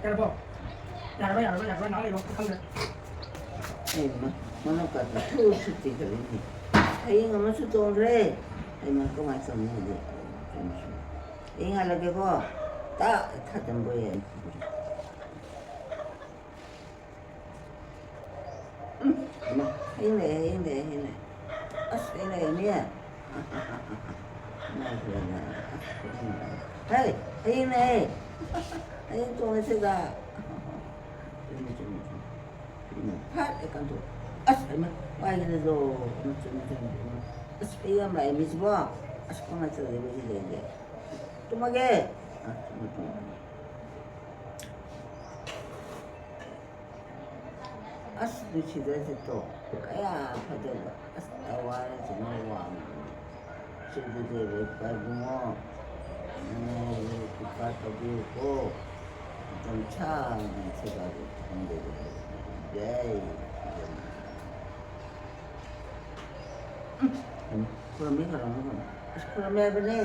ꯌꯥꯔꯕꯣ? ꯌꯥꯔꯕ, ꯌꯥꯔꯕ, ꯌꯥꯔꯕ, ꯉꯥꯏꯍꯥꯛ ꯂꯩꯔꯣ, ꯈꯪꯗ꯭ꯔꯦ꯫ ꯑꯩ ꯃ-, ꯃꯅꯝ ꯀꯥꯇꯤ ꯊꯨ ꯊꯨ ꯆꯦꯟꯈꯠꯂꯛꯏꯅꯦ꯫ ꯍꯌꯦꯡ ꯑꯃꯁꯨ ꯇꯣꯡꯈ꯭ꯔꯦ꯫ ꯑꯩ ꯃ-, ꯀꯃꯥꯏꯅ ꯇꯧꯅꯤ ꯍꯧꯖꯤꯛ? ꯍꯌꯦꯡ ꯍꯜꯂꯛꯀꯦꯀꯣ꯫ ꯇ ꯊꯥꯖꯟꯕ ꯌꯥꯏ꯫ ꯎꯝ, ꯍꯩꯃꯥ, ꯍꯌꯦꯡ ꯂꯩ, ꯍꯌꯦꯡ ꯂꯩ, ꯍꯌꯦꯡ ꯂꯩ꯫ ꯑꯁ, ꯍꯌꯦꯡ ꯂꯩꯅꯦ꯫ ꯏꯃꯥꯏ ꯄꯦꯝꯃ꯫ ꯑꯁ, ꯍꯌꯦꯡ ꯂꯩ꯫ ꯍꯩ, ꯍꯌꯦꯡꯅꯦ꯫ ꯍꯌꯦꯡ ꯇꯣꯡꯉꯁꯤꯗ꯫ ꯆꯨꯝꯃꯤ, ꯆꯨꯝꯃꯤ, ꯆꯨꯝꯃꯤ꯫ ꯆꯨꯝꯃꯤ꯫ ꯐꯠ ꯍꯦꯛ ꯀꯥꯟꯊꯣꯛ꯫ ꯑꯁ, ꯍꯩꯃꯥ, ꯋꯥꯏꯒꯦꯗꯁꯨ꯫ ꯆꯨꯝꯃꯤ, ꯆꯨꯝꯃꯤ, ꯆꯨꯝꯃꯤ꯫ ꯑꯁ, ꯑꯩ ꯌꯥꯝ ꯂꯥꯛꯑꯦ, ꯃꯤꯁꯤꯕꯣ꯫ ꯑꯁ, ꯀꯃꯥꯏꯅ ꯇꯧꯗꯣꯏꯕ ꯁꯤꯗꯩꯗꯤ? ꯇꯨꯝꯃꯒꯦ꯫ ꯑꯁ, ꯇꯨꯝꯃꯦ, ꯇꯨꯝꯃꯦ꯫ ꯑꯁ, ꯅꯨꯡꯁꯤꯗ꯭ꯔꯁꯤꯠꯇꯣ ꯀꯌꯥ ꯐꯖꯕ꯫ ꯑꯁ, ꯑꯋꯥꯔꯁꯤꯅ ꯋꯥꯡꯕꯅꯤ꯫ ꯆꯨꯝꯕꯨꯗꯦꯕ ꯏꯄꯥ ꯏꯕꯨꯡꯉꯣ, ꯅꯪ ꯏꯄꯥ ꯇꯧꯕꯤꯌꯨꯀꯣ꯫ ꯃꯇꯝ ꯁꯥꯡꯅ ꯁꯦꯕꯥꯗꯨ ꯐꯪꯖꯒꯦ ꯍꯥꯏꯕꯅꯤ꯫ ꯖꯩ꯫ ꯎꯝ, ꯈꯨꯔꯨꯝꯃꯤ, ꯈꯨꯔꯨꯝꯃꯤ, ꯈꯨꯔꯨꯝꯃꯤ꯫ ꯑꯁ, ꯈꯨꯔꯨꯝꯃꯦ ꯍꯥꯏꯕꯅꯦ꯫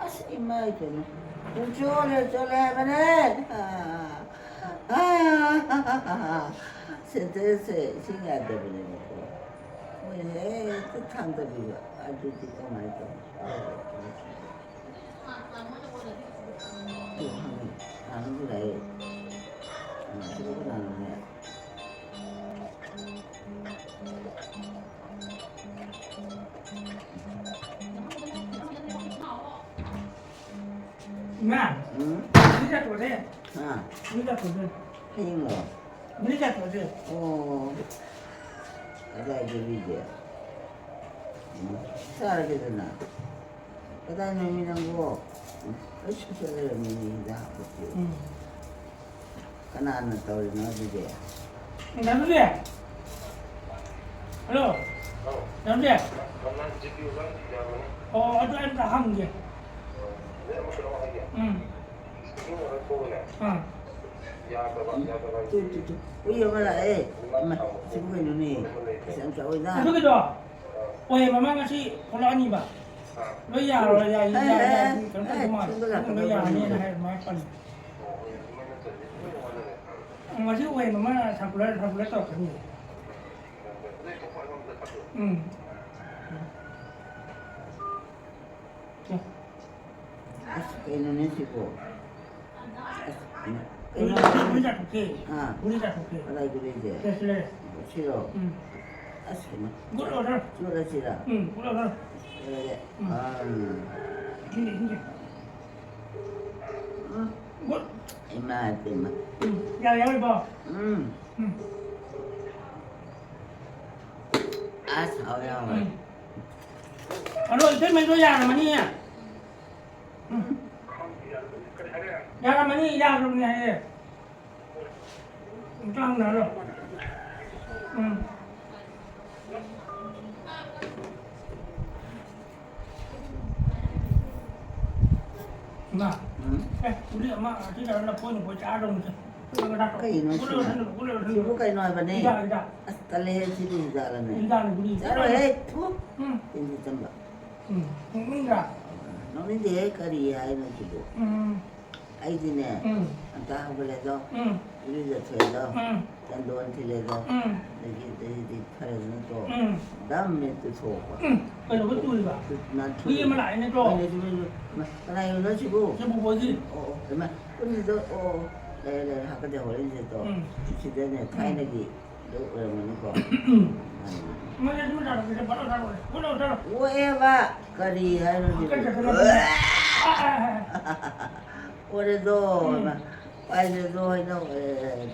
ꯑꯁ, ꯏꯃꯥ ꯏꯄꯦꯝꯃ꯫ ꯄꯨꯡ ꯆꯣꯠꯂꯦ, ꯆꯣꯠꯂꯦ ꯍꯥꯏꯕꯅꯦ꯫ ꯑꯥ, ꯑꯥ, ꯁꯦꯟꯇꯔꯁꯦ ꯏꯁꯤꯡ ꯌꯥꯗꯕꯅꯦꯕꯀꯣ꯫ ꯃꯣꯏꯅ ꯍꯦꯛꯇ ꯊꯥꯡꯗꯕꯤꯕ꯫ ꯑꯗꯨꯗꯤ ꯀꯃꯥꯏꯅ ꯇꯧꯅꯤ? ꯑꯗꯨ ꯍꯪꯉꯤ꯫ ꯅꯍꯥꯟꯁꯨ ꯂꯥꯛꯑꯦ꯫ ꯑꯁꯤꯕꯨ ꯀꯅꯥꯅꯣꯅꯦ? ꯏꯃꯥ, ꯎꯝ? ꯅꯣꯏ ꯆꯠꯈ꯭ꯔꯣꯁꯦ꯫ ꯍꯥ? ꯅꯣꯏ ꯆꯠꯈ꯭ꯔꯣꯁꯦ꯫ ꯍꯌꯦꯡꯂꯣ? ꯅꯣꯏ ꯆꯠꯈ꯭ꯔꯣꯁꯦ꯫ ꯑꯣ꯫ ꯀꯗꯥꯏꯗꯒꯤꯗꯤ? ꯎꯝ, ꯆꯥꯔꯒꯦꯗꯅ꯫ ꯀꯗꯥꯏꯅꯣꯃꯤ ꯅꯪꯕꯣ? ꯎꯝ, ꯑꯩ ꯁꯨꯠꯇ ꯂꯩꯔꯝꯃꯤꯅꯦ ꯍꯤꯗꯥꯛ ꯍꯥꯞꯄꯁꯦ꯫ ꯎꯝ꯫ ꯀꯅꯥꯅ ꯇꯧꯔꯤꯅꯣ ꯑꯗꯨꯗꯤ? ꯗꯥ ꯖꯣꯁꯦ? ꯍꯜꯂꯣ? ꯍꯥꯎ꯫ ꯗꯥ ꯖꯣꯁꯦ? ꯃꯃꯜ ꯖꯤ ꯄꯤ ꯑꯣꯖꯥꯅ ꯌꯥꯕꯅꯤ꯫ ꯑꯣ, ꯑꯗꯨ ꯑꯝꯇ ꯍꯪꯒꯦ꯫ ꯑꯣ, ꯑꯗꯩ ꯑꯃ ꯀꯩꯅꯣ ꯍꯥꯏꯒꯦ꯫ ꯎꯝ꯫ ꯏꯁꯤꯡ ꯑꯣꯏꯔ ꯊꯣꯛꯑꯒꯅꯦ꯫ ꯑꯥ꯫ ꯌꯥꯗꯕ, ꯌꯥꯗꯕ ꯍꯥꯏꯗꯤ ꯇꯨ, ꯇꯨ, ꯇꯨ꯫ ꯍꯨꯏ ꯑꯃ ꯂꯥꯛꯑꯦ꯫ ꯏꯃꯥ ꯏꯃꯥ, ꯊꯥꯎ ꯁꯤꯕꯨ ꯀꯩꯅꯣꯅꯦ? ꯑꯃ ꯂꯩꯇꯦ꯫ ꯑꯁ, ꯌꯥꯝ ꯆꯥꯎꯋꯤꯅ꯫ ꯑꯗꯨꯒꯤꯗꯣ? ꯑꯣꯏꯌꯦ, ꯃꯃꯥ ꯉꯁꯤ ꯊꯣꯛꯂꯛꯑꯅꯤꯕ꯫ ꯑꯥ꯫ ꯂꯣꯏ ꯌꯥꯔꯣꯏ, ꯌꯥꯏ, ꯍꯦ, ꯌꯥꯏ, ꯍꯦ, ꯌꯥꯏ, ꯀꯩꯅꯣ ꯍꯦ, ꯇꯧꯗꯧ ꯃꯥꯜꯂꯦ꯫ ꯁꯣꯝꯗ ꯑꯗꯨꯝ ꯂꯣꯏ ꯂꯥꯛꯀꯗꯕ ꯌꯥꯔꯅꯤꯅ ꯃꯤꯅꯦ꯫ ꯍꯥꯏ ꯑꯗꯨꯃꯥꯏꯅ ꯄꯜꯂꯤ꯫ ꯑꯣ, ꯍꯣꯏ, ꯑꯗꯨꯃꯥꯏꯅ ꯉꯁꯤ ꯑꯣꯏꯅ ꯃꯥ ꯁꯥꯔꯀꯨꯂꯔ, ꯁꯥꯔꯀꯨꯂꯔ ꯇꯧꯔꯛꯀꯅꯤ꯫ ꯎꯝ꯫ ꯑꯁ, ꯀꯩꯅꯣꯅꯦ ꯁꯤꯕꯣ? ꯑꯁ, ꯀꯩꯅꯣ? ꯒꯨꯂꯤ ꯆꯥꯊꯣꯛꯀꯦ꯫ ꯑꯥ꯫ ꯒꯨꯂꯤ ꯆꯥꯊꯣꯛꯀꯦ꯫ ꯀꯗꯥꯏ ꯒꯨꯂꯤꯁꯦ? ꯁꯦ, ꯁꯤ ꯂꯩꯔꯦ꯫ ꯁꯤꯔꯣ? ꯎꯝ꯫ ꯑꯁ, ꯀꯩꯅꯣ? Good order. ꯆꯨꯔꯁꯤꯔ? ꯎꯝ, ꯒꯨꯗ ꯑꯣꯔꯗꯔ꯫ ꯂꯩꯔꯦ꯫ ꯎꯝ꯫ ꯑꯥ꯫ ꯎꯝ꯫ ꯁꯤꯅꯦ, ꯁꯤꯅꯦ꯫ ꯎꯝ꯫ ꯒꯨꯗ꯫ ꯏꯃꯥ ꯏꯄꯦꯝꯃ꯫ ꯎꯝ, ꯌꯥꯔꯦ, ꯌꯥꯔꯦ, ꯕꯣ꯫ ꯎꯝ꯫ ꯎꯝ꯫ ꯑꯁ, ꯍꯥꯎꯔꯦ, ꯍꯥꯎꯔꯦ꯫ ꯎꯝ꯫ ꯑꯗꯣ ꯏꯇꯩꯃꯩꯗꯣ ꯌꯥꯔꯝꯃꯅꯤ꯫ ꯎꯝ꯫ ꯌꯥꯔꯝꯃꯅꯤ, ꯌꯥꯈ꯭ꯔꯕꯅꯤ ꯍꯥꯏꯌꯦ꯫ ꯑꯝꯇ ꯍꯪꯅꯔꯣ꯫ ꯎꯝ꯫ ꯏꯃꯥ꯫ ꯎꯝ꯫ ꯑꯦ, ꯒꯨꯂꯤ ꯑꯃ ꯑꯁꯤ ꯇꯧꯔ ꯂꯐꯣꯏꯅ ꯄꯣꯏ ꯆꯥꯗꯧꯅꯤꯁꯦ꯫ ꯀꯩꯅꯣ ꯒꯨꯂꯤ ꯁꯤꯕꯣ? ꯂꯣꯏꯁꯟꯅꯕ, ꯒꯨꯂꯤ ꯂꯣꯏꯁꯟꯅꯕ꯫ ꯁꯤꯕꯨ ꯀꯩꯅꯣ ꯍꯥꯏꯕꯅꯦ? ꯍꯤꯗꯥꯛ, ꯍꯤꯗꯥꯛ꯫ ꯑꯁ, ꯇꯜꯂꯦꯍꯦ, ꯁꯤꯗꯤ ꯍꯤꯗꯥꯛꯂꯅꯦ? ꯍꯤꯗꯥꯛꯅꯤ, ꯒꯨꯂꯤ꯫ ꯆꯥꯔꯣꯏꯍꯦ, ꯊꯨ꯫ ꯎꯝ꯫ ꯇꯤꯟꯁꯤ ꯆꯝꯕ꯫ ꯎꯝ꯫ ꯅꯣꯛꯅꯤꯡꯗ꯭ꯔꯥ? ꯅꯣꯛꯅꯤꯡꯗꯦꯍꯦ, ꯀꯔꯤ ꯍꯥꯏꯅꯣ ꯁꯤꯕꯣ? ꯎꯝ꯫ ꯑꯩꯗꯤꯅꯦ, ꯎꯝ꯫ ꯉꯟꯇꯥ ꯍꯧꯒꯠꯂꯦꯗꯣ, ꯎꯝ꯫ ꯏꯔꯨꯖꯊꯣꯛꯑꯦꯗꯣ, ꯎꯝ꯫ ꯆꯟꯗꯣꯟ ꯊꯤꯜꯂꯦꯗꯣ, ꯎꯝ꯫ ꯑꯗꯒꯤ ꯑꯗꯩꯗꯤ ꯐꯔꯦꯗꯅꯀꯣ, ꯎꯝ꯫ ꯗꯝ ꯃꯤꯠꯇꯨ ꯊꯣꯛꯄ꯫ ꯎꯝ꯫ ꯀꯩꯗꯧꯕꯩ ꯇꯨꯔꯤꯕ? ꯅꯥꯟꯊꯣꯛꯑꯦ꯫ ꯍꯨꯏ ꯑꯃ ꯂꯥꯛꯑꯦ ꯅꯠꯇ꯭ꯔꯣ? ꯍꯣꯏꯅꯦ, ꯁꯤ ꯍꯨꯏꯗꯨ, ꯃ-, ꯀꯅꯥꯏ ꯍꯨꯏꯅꯣ ꯁꯤꯕꯨ? ꯁꯤ ꯕꯣꯕꯣꯏꯒꯤ꯫ ꯑꯣ, ꯑꯣ, ꯍꯩꯃꯥ, ꯀꯨꯟꯁꯤꯗꯣ, ꯑꯣ, ꯑꯣ, ꯂꯩꯔꯦ, ꯂꯩꯔꯦ, ꯍꯥꯀꯠꯆ ꯍꯣꯔꯦꯟꯁꯦ ꯇꯣ꯫ ꯎꯝ꯫ ꯁꯤꯗꯅꯦ, ꯎꯝ꯫ ꯊꯥꯏꯅꯒꯤ ꯑꯗꯨ ꯑꯣꯏꯔꯝꯒꯅꯤꯀꯣ꯫ ꯎꯝ꯫ ꯃꯣꯏ ꯑꯗꯨ ꯆꯥꯔꯣ, ꯁꯤꯗ ꯐꯠꯂꯥꯎ ꯆꯥꯔꯣ, ꯐꯠꯂꯥꯎ ꯆꯥꯔꯣ꯫ ꯑꯣꯛꯑꯦꯕ꯫ ꯀꯔꯤ ꯍꯥꯏꯅꯣ ꯁꯤꯕꯨ? ꯍꯥꯀꯠꯆꯗꯅꯕꯅꯦ꯫ ꯑꯣꯔꯦꯗꯣ, ꯎꯝ꯫ ꯄꯥꯏꯔꯦꯗꯣ ꯍꯥꯏꯅꯧ, ꯑꯦ,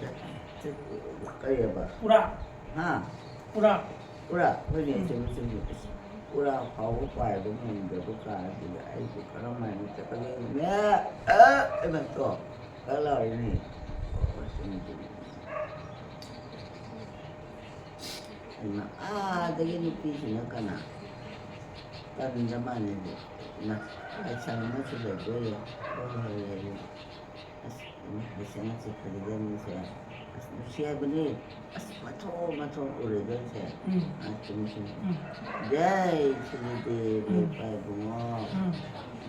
ꯀꯔꯤꯑꯕ? ꯄꯨꯔꯥ꯫ ꯍꯥ? ꯄꯨꯔꯥ꯫ ꯄꯨꯔꯥ? ꯍꯣꯏꯅꯦ, ꯎꯝ꯫ ꯆꯨꯝꯃꯤ, ꯆꯨꯝꯃꯤ꯫ ꯑꯁ, ꯄꯨꯔꯥ ꯐꯥꯎꯕ ꯄꯥꯏꯕ ꯉꯝꯗꯕ ꯀꯥꯟꯁꯤꯗ ꯑꯩꯕꯨ ꯀꯔꯝ ꯍꯥꯏꯅ ꯆꯠꯀꯗꯣꯏꯅꯣꯅꯦ? ꯑ, ꯑꯩꯅ ꯇꯣ, ꯀꯛ ꯂꯥꯎꯔꯤꯅꯦ꯫ ꯑꯣ, ꯆꯨꯝꯃꯤ, ꯆꯨꯝꯃꯤ꯫ ꯑꯗꯨꯅ ꯑꯥꯗꯒꯤ ꯅꯨꯄꯤꯁꯤꯅ ꯀꯅꯥ? ꯇꯟꯗ ꯃꯥꯟꯅꯗꯦ꯫ ꯏꯃꯥ, ꯂꯥꯏꯁꯪ ꯑꯃꯁꯨ ꯂꯩꯗꯣꯏꯔꯦ꯫ ꯍꯣꯏ, ꯍꯣꯏ, ꯂꯩꯔꯦ꯫ ꯑꯁ, ꯏꯃꯥ, ꯂꯥꯏꯁꯪ ꯑꯁꯤ ꯐꯖꯗꯕꯅꯤꯁꯦ꯫ ꯑꯁ, ꯅꯨꯡꯁꯤ ꯍꯥꯏꯕꯅꯤ꯫ ꯑꯁ, ꯃꯊꯣꯟ ꯃꯊꯣꯟ ꯎꯔꯦꯗꯣꯏꯁꯦ꯫ ꯎꯝ꯫ ꯑꯁ, ꯆꯨꯝꯃꯤ, ꯆꯨꯝꯃꯤ꯫ ꯎꯝ꯫ ꯖꯩ ꯁꯤꯗꯤ ꯎꯝ꯫ ꯏꯄꯥ ꯏꯕꯨꯡꯉꯣ꯫ ꯎꯝ꯫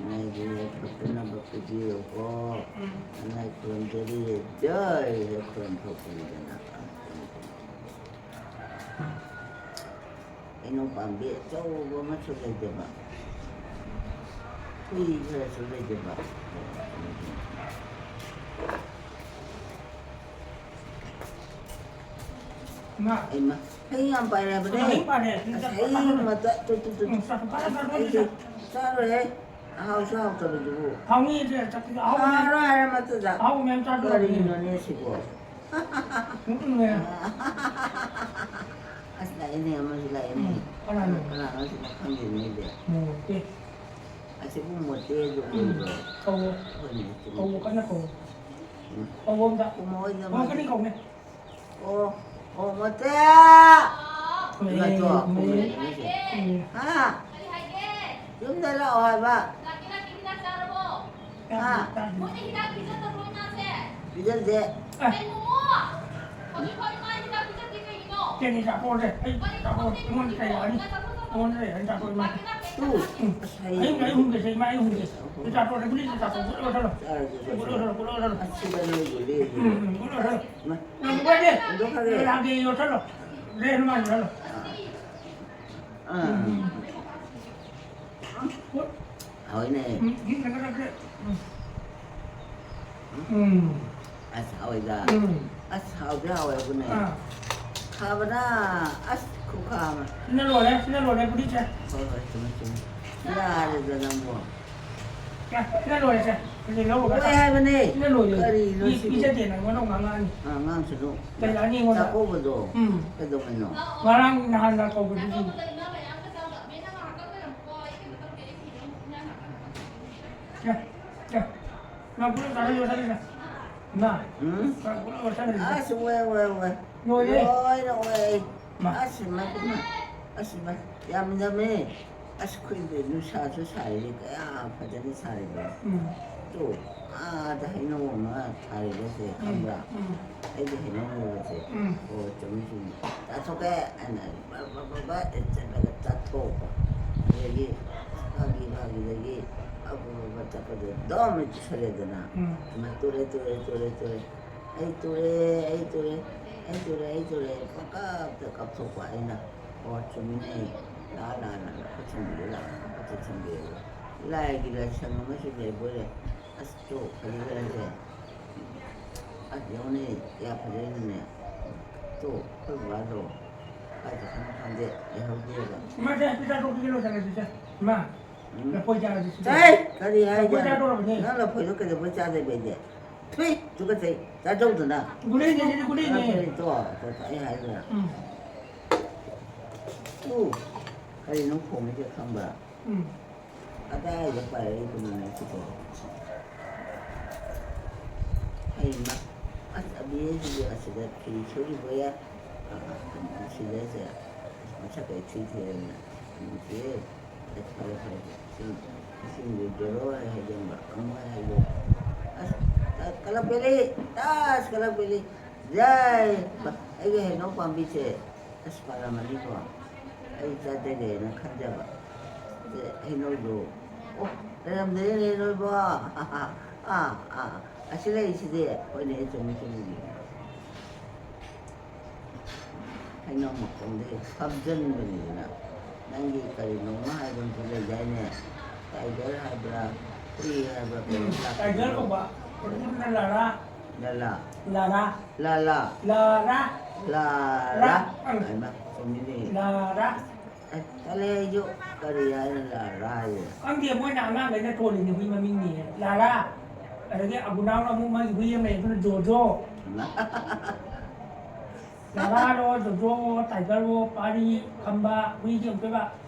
ꯅꯣꯏꯒꯤ ꯐꯠꯇꯅꯕ ꯄꯤꯕꯤꯌꯨꯀꯣ꯫ ꯎꯝ꯫ ꯅꯣꯏ ꯈꯨꯔꯨꯝꯖꯔꯤ꯫ ꯖꯣꯏ ꯍꯦꯛ ꯈꯨꯔꯨꯝ ꯊꯣꯛꯄꯅꯤꯗꯅ꯫ ꯍꯩꯅꯧ ꯄꯥꯝꯕꯤ ꯑꯆꯧꯕ ꯑꯃꯁꯨ ꯂꯩꯖꯕ, ꯍꯨꯏ ꯈꯔꯁꯨ ꯂꯩꯖꯕ꯫ ꯏꯃꯥ꯫ ꯍꯩ ꯌꯥꯝ ꯄꯥꯜꯂꯕꯅꯦ꯫ ꯍꯩ ꯄꯥꯜꯂꯦ꯫ ꯑꯁ, ꯍꯩ ꯃꯇ-, ꯇꯨ, ꯇꯨ, ꯇꯨ꯫ ꯎꯝ, ꯆꯥꯊꯣꯛ-, ꯆꯥꯊꯣꯛ-, ꯑꯁ, ꯆꯥꯊꯣꯛ-, ꯑꯩꯗꯤ ꯆꯥꯔꯣꯏꯍꯦ꯫ ꯑꯍꯥꯎꯁꯨ ꯍꯥꯎꯇꯕꯗꯨꯕꯨ꯫ ꯍꯥꯎꯅꯤ, ꯑꯗꯨ ꯆꯥꯊꯣꯛ-, ꯑꯍꯥꯎꯕ ꯃꯌꯥꯝ-, ꯍꯥꯎꯔꯣꯏ ꯍꯥꯏꯔ ꯃꯇꯨꯡꯗ꯫ ꯑꯍꯥꯎꯕ ꯃꯌꯥꯝ ꯆꯥꯗꯣꯔꯕꯅꯤ꯫ ꯀꯔꯤꯅꯣꯅꯦ ꯁꯤꯕꯣ? ꯅꯣꯛꯅꯤꯡꯉꯦ꯫ ꯑꯁ, ꯂꯥꯛꯑꯦꯅꯦ, ꯑꯃꯁꯨ ꯂꯥꯛꯑꯦꯅꯦ꯫ ꯎꯝ, ꯀꯅꯥꯅꯣ? ꯀꯅꯥꯅꯣ ꯁꯤꯅ ꯈꯪꯗꯦꯅꯦ ꯑꯩꯗꯤ꯫ ꯃꯣꯇꯦ꯫ ꯑꯁꯤꯕꯨ ꯃꯣꯇꯦꯗꯨ ꯎꯝ, ꯑꯣꯏꯕ꯭ꯔꯣ? ꯀꯧꯋꯣ꯫ ꯍꯣꯏꯅꯦ, ꯆꯨꯝꯃꯤ, ꯀꯧꯋꯣ, ꯆꯨꯝꯃꯤ꯫ ꯀꯟꯅ ꯀꯧꯋꯣ꯫ ꯎꯝ꯫ ꯀꯧꯋꯣ ꯑꯝꯇ꯫ ꯀꯨꯝꯃꯣ ꯍꯣꯏꯗ ꯀꯧꯋꯣ, ꯃꯥꯗꯤ꯫ ꯀꯟꯅ ꯀꯧꯅꯦ꯫ ꯑꯣ, ꯑꯣ, ꯃꯣꯇꯦ! ꯍꯣꯏ, ꯏꯃꯥ, ꯇꯣ, ꯍꯣꯏ꯫ ꯀꯨꯝꯃꯣ, ꯏꯃꯥ, ꯁꯦ꯫ ꯎꯝ꯫ ꯍꯥ? ꯌꯨꯝꯗ ꯂꯥꯛꯑꯣ ꯍꯥꯏꯕ꯫ ꯂꯥꯛꯀꯦ, ꯂꯥꯛꯀꯦ, ꯍꯤꯗꯥꯛ ꯆꯥꯔꯕꯣ? ꯍꯥ? ꯃꯣꯏꯅ ꯍꯤꯗꯥꯛ ꯄꯤꯖꯗꯕ꯭ꯔꯣ ꯏꯃꯥꯁꯦ? ꯄꯤꯖꯗꯦ꯫ ꯑꯦ꯫ ꯀꯩꯅꯣ? ꯍꯧꯖꯤꯛꯐꯥꯎ ꯏꯃꯥ ꯍꯤꯗꯥꯛ ꯄꯤꯖꯗꯦ ꯀꯩꯒꯤꯅꯣ? ꯀꯩꯒꯤ ꯆꯥꯊꯣꯛꯑꯁꯦ? ꯑꯩ ꯆꯥꯊꯣꯛꯑꯁꯦ꯫ ꯑꯩꯉꯣꯟꯗ ꯀꯩ ꯌꯥꯅꯤ? ꯑꯩꯉꯣꯟꯗ ꯀꯩ ꯌꯥꯅꯤ? ꯆꯥꯊꯣꯛꯑꯣ ꯏꯃꯥ꯫ ꯇꯨ꯫ ꯎꯝ꯫ ꯑꯁ, ꯑꯩ ꯍꯌꯦꯡ ꯑꯩ ꯍꯨꯝꯒꯦꯁꯦ, ꯏꯃꯥ ꯑꯩ ꯍꯨꯝꯒꯦ꯫ ꯑꯩ ꯆꯥꯊꯣꯛꯑꯁꯦ꯫ ꯒꯨꯂꯤꯁꯦ ꯆꯥꯊꯣꯛꯑꯣ꯫ ꯒꯨꯂꯤ ꯂꯧꯁꯜꯂꯣ꯫ ꯆꯥꯔꯁꯦ, ꯒꯨꯂꯤ ꯂꯧꯁꯜꯂꯣ, ꯒꯨꯂꯤ ꯂꯧꯁꯜꯂꯣ꯫ ꯑꯁꯤꯗ ꯅꯣꯏ ꯒꯨꯂꯤ ꯂꯩꯌꯦ꯫ ꯎꯝ, ꯎꯝ, ꯒꯨꯂꯤ ꯂꯧꯁꯜꯂꯣ꯫ ꯏꯃꯥ꯫ ꯅꯪ ꯒꯨꯂꯤ ꯂꯧꯁꯜꯂꯣ꯫ ꯍꯨꯟꯗꯣꯛꯈ꯭ꯔꯒꯦ꯫ ꯂꯥꯛꯑꯒꯦ, ꯌꯣꯠꯁꯜꯂꯣ꯫ ꯂꯩ ꯍꯅꯨꯃꯥꯟ ꯌꯣꯠꯁꯜꯂꯣ꯫ ꯑꯥ꯫ ꯎꯝ꯫ ꯍꯥꯎꯏꯅꯦ꯫ ꯎꯝ, ꯎꯝ꯫ ꯑꯁ, ꯍꯥꯎꯏꯗ꯫ ꯎꯝ꯫ ꯑꯁ, ꯍꯥꯎꯗꯤ ꯍꯥꯎꯋꯦꯕꯨꯅꯦ꯫ ꯑꯥ꯫ ꯈꯥꯕꯅ, ꯑꯁ, ꯈꯨꯈꯥ ꯑꯃ꯫ ꯁꯤꯅ ꯂꯣꯏꯔꯦ, ꯁꯤꯅ ꯂꯣꯏꯔꯦ, ꯒꯨꯂꯤꯁꯦ꯫ ꯍꯣꯏ, ꯍꯣꯏ, ꯆꯨꯝꯃꯦ, ꯆꯨꯝꯃꯦ꯫ ꯌꯥꯔꯦꯗ ꯅꯪꯕꯨ꯫ ꯁꯤꯅ ꯂꯣꯏꯔꯦꯁꯦ꯫ ꯁꯤꯗ ꯂꯧꯔꯒ ꯂꯣꯏꯔꯦ ꯍꯥꯏꯕꯅꯦ꯫ ꯁꯤꯅ ꯂꯣꯏꯔꯦ꯫ ꯀꯔꯤꯅꯣ ꯃꯤ ꯁꯤꯕꯨ? ꯄꯤꯖꯗꯦ ꯅꯪꯉꯣꯟꯗ ꯑꯃꯨꯛ ꯉꯥꯡꯉꯛꯑꯅꯤ꯫ ꯑꯥ, ꯉꯥꯡꯁꯅꯨ꯫ ꯆꯩꯔꯛꯑꯅꯤ ꯑꯩꯉꯣꯟꯗ꯫ ꯆꯥꯛꯀꯧꯕꯗꯣ ꯎꯝ꯫ ꯀꯩꯗꯧꯉꯩꯅꯣ? ꯉꯔꯥꯡ ꯅꯍꯥꯟ ꯆꯥꯛꯀꯧꯕꯗꯨꯗꯤ꯫ ꯁꯦ, ꯁꯦ꯫ ꯅꯪ ꯄꯨꯂꯞ ꯆꯥꯁꯤꯜꯂꯣ, ꯆꯥꯁꯤꯜꯂꯣ꯫ ꯏꯃꯥ꯫ ꯎꯝ? ꯅꯪ ꯄꯨꯂꯞ ꯆꯥꯁꯤꯜꯂꯣ꯫ ꯑꯁ, ꯎꯋꯦ, ꯎꯋꯦ, ꯎꯋꯦ꯫ ꯂꯣꯏꯔꯦ꯫ ꯂꯣꯏꯅ ꯎꯋꯦ ꯑꯩ꯫ ꯃꯥ꯫ ꯑꯁ, ꯏꯃꯥ, ꯏꯃꯥ꯫ ꯑꯁ, ꯏꯃꯥ꯫ ꯌꯥꯝ ꯌꯥꯝꯃꯦ꯫ ꯑꯁ, ꯑꯩꯈꯣꯏꯗꯤ ꯅꯨꯡꯁꯥꯁꯨ ꯁꯥꯏꯌꯦ, ꯀꯌꯥ ꯐꯖꯅ ꯁꯥꯔꯤꯕ꯫ ꯎꯝ꯫ ꯇꯣ, ꯑꯥꯗ ꯍꯩꯅꯧ ꯑꯃ ꯊꯥꯔꯤꯕꯁꯦ, ꯎꯝ, ꯈꯪꯕ꯭ꯔꯥ? ꯎꯝ꯫ ꯑꯩꯒꯤ ꯍꯩꯅꯧ ꯂꯩꯕꯁꯦ꯫ ꯎꯝ꯫ ꯑꯣ, ꯆꯨꯝꯃꯤ, ꯆꯨꯝꯃꯤ꯫ ꯆꯥꯊꯣꯛꯀꯦ ꯍꯥꯏꯅ ꯕ-, ꯕ-, ꯕ-, ꯕ ꯆꯠꯂꯒ ꯆꯥꯊꯣꯛꯄ꯫ ꯑꯗꯒꯤ ꯐꯥꯒꯤ ꯐꯥꯒꯤꯗꯒꯤ ꯐ-, ꯆꯠꯄꯗ ꯑꯗꯨꯝ ꯆꯨꯁꯜꯂꯦꯗꯅ꯫ ꯎꯝ꯫ ꯑꯗꯨꯃꯥꯏꯅ ꯇꯨꯔꯦ, ꯇꯨꯔꯦ, ꯇꯨꯔꯦ, ꯇꯨꯔꯦ꯫ "ꯑꯩ ꯇꯨꯔꯦ, ꯑꯩ ꯇꯨꯔꯦ, ꯑꯩ ꯇꯨꯔꯦ, ꯑꯩ ꯇꯨꯔꯦ", ꯄꯪꯀꯞꯇ ꯀꯞꯊꯣꯛꯄ꯫ ꯑꯩꯅ "ꯑꯣ, ꯆꯨꯝꯃꯤꯅꯦ, ꯂꯥꯛꯑ, ꯂꯥꯛꯑ, ꯂꯥꯛꯑ, ꯈꯨꯠ ꯊꯝꯕꯤꯌꯨ, ꯂꯥꯛꯑ, ꯈꯨꯠ ꯊꯝꯕꯤꯌꯨ꯫ ꯂꯥꯏꯒꯤ ꯂꯥꯏꯁꯪ ꯑꯃꯁꯨ ꯂꯩꯕꯣꯏꯔꯦ꯫ ꯑꯁ, ꯇꯣ, ꯐꯖꯈ꯭ꯔꯦꯁꯦ꯫ ꯑꯁ, ꯌꯦꯡꯉꯨꯅꯦ, ꯀꯌꯥ ꯐꯖꯩꯅꯣꯅꯦ꯫ ꯇꯣ, ꯑꯩꯈꯣꯏ ꯕꯕꯥꯗꯣ ꯀꯥꯏ ꯆꯠꯈ꯭ꯔꯅꯣ ꯈꯪꯗꯦ, ꯂꯩꯍꯧꯗꯦꯕ꯫" ꯏꯃꯥ, ꯁꯦ, ꯄꯤꯖꯥ ꯇꯣꯛꯄꯤꯒꯦ, ꯂꯣꯏꯁꯜꯂꯁꯤ, ꯁꯦ꯫ ꯏꯃꯥ, ꯎꯝ꯫ ꯂꯐꯣꯏ ꯆꯥꯔꯁꯤ, ꯁꯤꯗ꯫ ꯆꯥꯏ! ꯀꯔꯤ ꯍꯥꯏꯒꯦ? ꯂꯐꯣꯏ ꯆꯥꯗꯧꯔꯕꯅꯦ꯫ ꯅꯪ ꯂꯐꯣꯏꯗꯣ ꯀꯩꯗꯧꯕꯩ ꯆꯥꯗꯣꯏꯕ ꯑꯩꯗꯤ? ꯊꯨꯏ! ꯇꯨꯀꯠꯆꯩ! ꯆꯥꯖꯧꯗꯅ꯫ ꯒꯨꯂꯤꯅꯦ, ꯁꯤꯗꯤ ꯒꯨꯂꯤꯅꯦ꯫ ꯂꯐꯣꯏ ꯇꯣ, ꯇꯣ, ꯇꯣ, ꯑꯩ ꯍꯥꯏꯗꯅ꯫ ꯎꯝ꯫ ꯎ! ꯀꯔꯤꯅꯣ ꯈꯣꯡꯉꯤꯁꯦ ꯈꯪꯕ꯭ꯔꯥ? ꯎꯝ꯫ ꯀꯗꯥꯏꯗ ꯄꯥꯏꯔꯛꯏꯕꯅꯣꯅꯦ ꯁꯤꯕꯣ? ꯍꯩꯃ! ꯑꯁ, ꯑꯕꯤꯁꯤꯗꯤ ꯑꯁꯤꯗ ꯐꯤ ꯁꯨꯔꯤꯕꯣꯌꯦ? ꯑ, ꯑ, ꯁꯤꯗꯁꯦ꯫ ꯑꯁ, ꯃꯁꯛ ꯀꯩ ꯊꯤ ꯊꯤꯔꯦꯅꯦ꯫ ꯅꯨꯡꯁꯤꯌꯦ꯫ ꯑꯁ, ꯐꯔꯦ, ꯐꯔꯦ꯫ ꯏꯁꯤꯡ, ꯏꯁꯤꯡꯗꯨ ꯖꯣꯔꯣ ꯍꯩꯖꯤꯟꯕ꯫ ꯑꯃꯨꯛ ꯍꯩꯖꯤꯜ-, ꯑꯁ, ꯑ, ꯀꯂꯛꯄꯦꯂꯤ! ꯑꯁ, ꯀꯂꯛꯄꯦꯂꯤ! ꯌꯥꯏ! ꯕ-, ꯑꯩꯒꯤ ꯍꯩꯅꯧ ꯄꯥꯝꯕꯤꯁꯦ꯫ ꯑꯁ, ꯄꯥꯜꯂꯝꯃꯅꯤꯀꯣ꯫ ꯑꯩ ꯆꯥꯖꯒꯦꯅ ꯈꯟꯖꯕ꯫ ꯑꯗ ꯍꯩꯅꯧꯗꯣ, ꯑꯣ, ꯂꯩꯔꯝꯗ꯭ꯔꯦꯅꯦ ꯅꯣꯏꯕꯣ꯫ ꯑꯥ, ꯑꯥ, ꯑꯁꯤ ꯂꯩꯔꯤꯁꯤꯗꯤ꯫ ꯍꯣꯏꯅꯦ, ꯆꯨꯝꯃꯤ, ꯆꯨꯝꯃꯤ꯫ ꯍꯩꯅꯧ ꯃꯈꯣꯡꯗ ꯍꯦꯛ ꯐꯝꯖꯟꯕꯅꯤꯗꯅ꯫ ꯅꯪꯒꯤ ꯀꯔꯤꯅꯣꯃ ꯍꯥꯏꯕ ꯑꯃꯁꯨ ꯂꯩꯗꯥꯏꯅꯦ? ꯇꯥꯏꯒꯔ ꯍꯥꯏꯕ꯭ꯔꯥ, ꯍꯨꯏ ꯍꯥꯏꯕ꯭ꯔꯥ, ꯀꯩꯅꯣ ꯎꯝ, ꯂꯥꯛꯄꯗꯣ? ꯇꯥꯏꯒꯔ ꯀꯧꯕ꯫ ꯂꯥꯂꯥ꯫ ꯂꯥꯂꯥ꯫ ꯂꯥꯂꯥ꯫ ꯂꯥꯂꯥ꯫ ꯂꯥꯂꯥ꯫ ꯂꯥꯂꯥ꯫ ꯂꯥ꯫ ꯍꯩꯃꯥ, ꯆꯨꯝꯃꯤꯅꯦ꯫ ꯂꯥꯂꯥ꯫ ꯑꯦ, ꯇꯜꯂꯦ ꯑꯩꯁꯨ꯫ ꯀꯔꯤ ꯍꯥꯏꯅ ꯂꯥꯂꯥ ꯍꯥꯏꯌꯦ? ꯈꯪꯗꯦ, ꯃꯣꯏꯅ ꯑꯉꯥꯡꯈꯩꯅ ꯊꯣꯜꯂꯤꯅꯦ ꯍꯨꯏ ꯃꯃꯤꯡꯅꯦ꯫ ꯂꯥꯂꯥ꯫ ꯑꯗꯒꯤ ꯑꯕꯨꯅꯥꯎꯅ ꯑꯃꯨꯛ ꯃꯥꯒꯤ ꯍꯨꯏ ꯑꯃ ꯂꯩ, ꯑꯗꯨꯅ ꯖꯣꯖꯣ꯫ ꯂꯥꯂꯥꯔꯣ, ꯖꯣꯖꯣꯋꯣ, ꯇꯥꯏꯒꯔꯋꯣ, ꯄꯥꯔꯤ, ꯈꯝꯕ, ꯍꯨꯏꯗꯤ ꯑꯃꯨꯛꯇꯣꯏꯕ,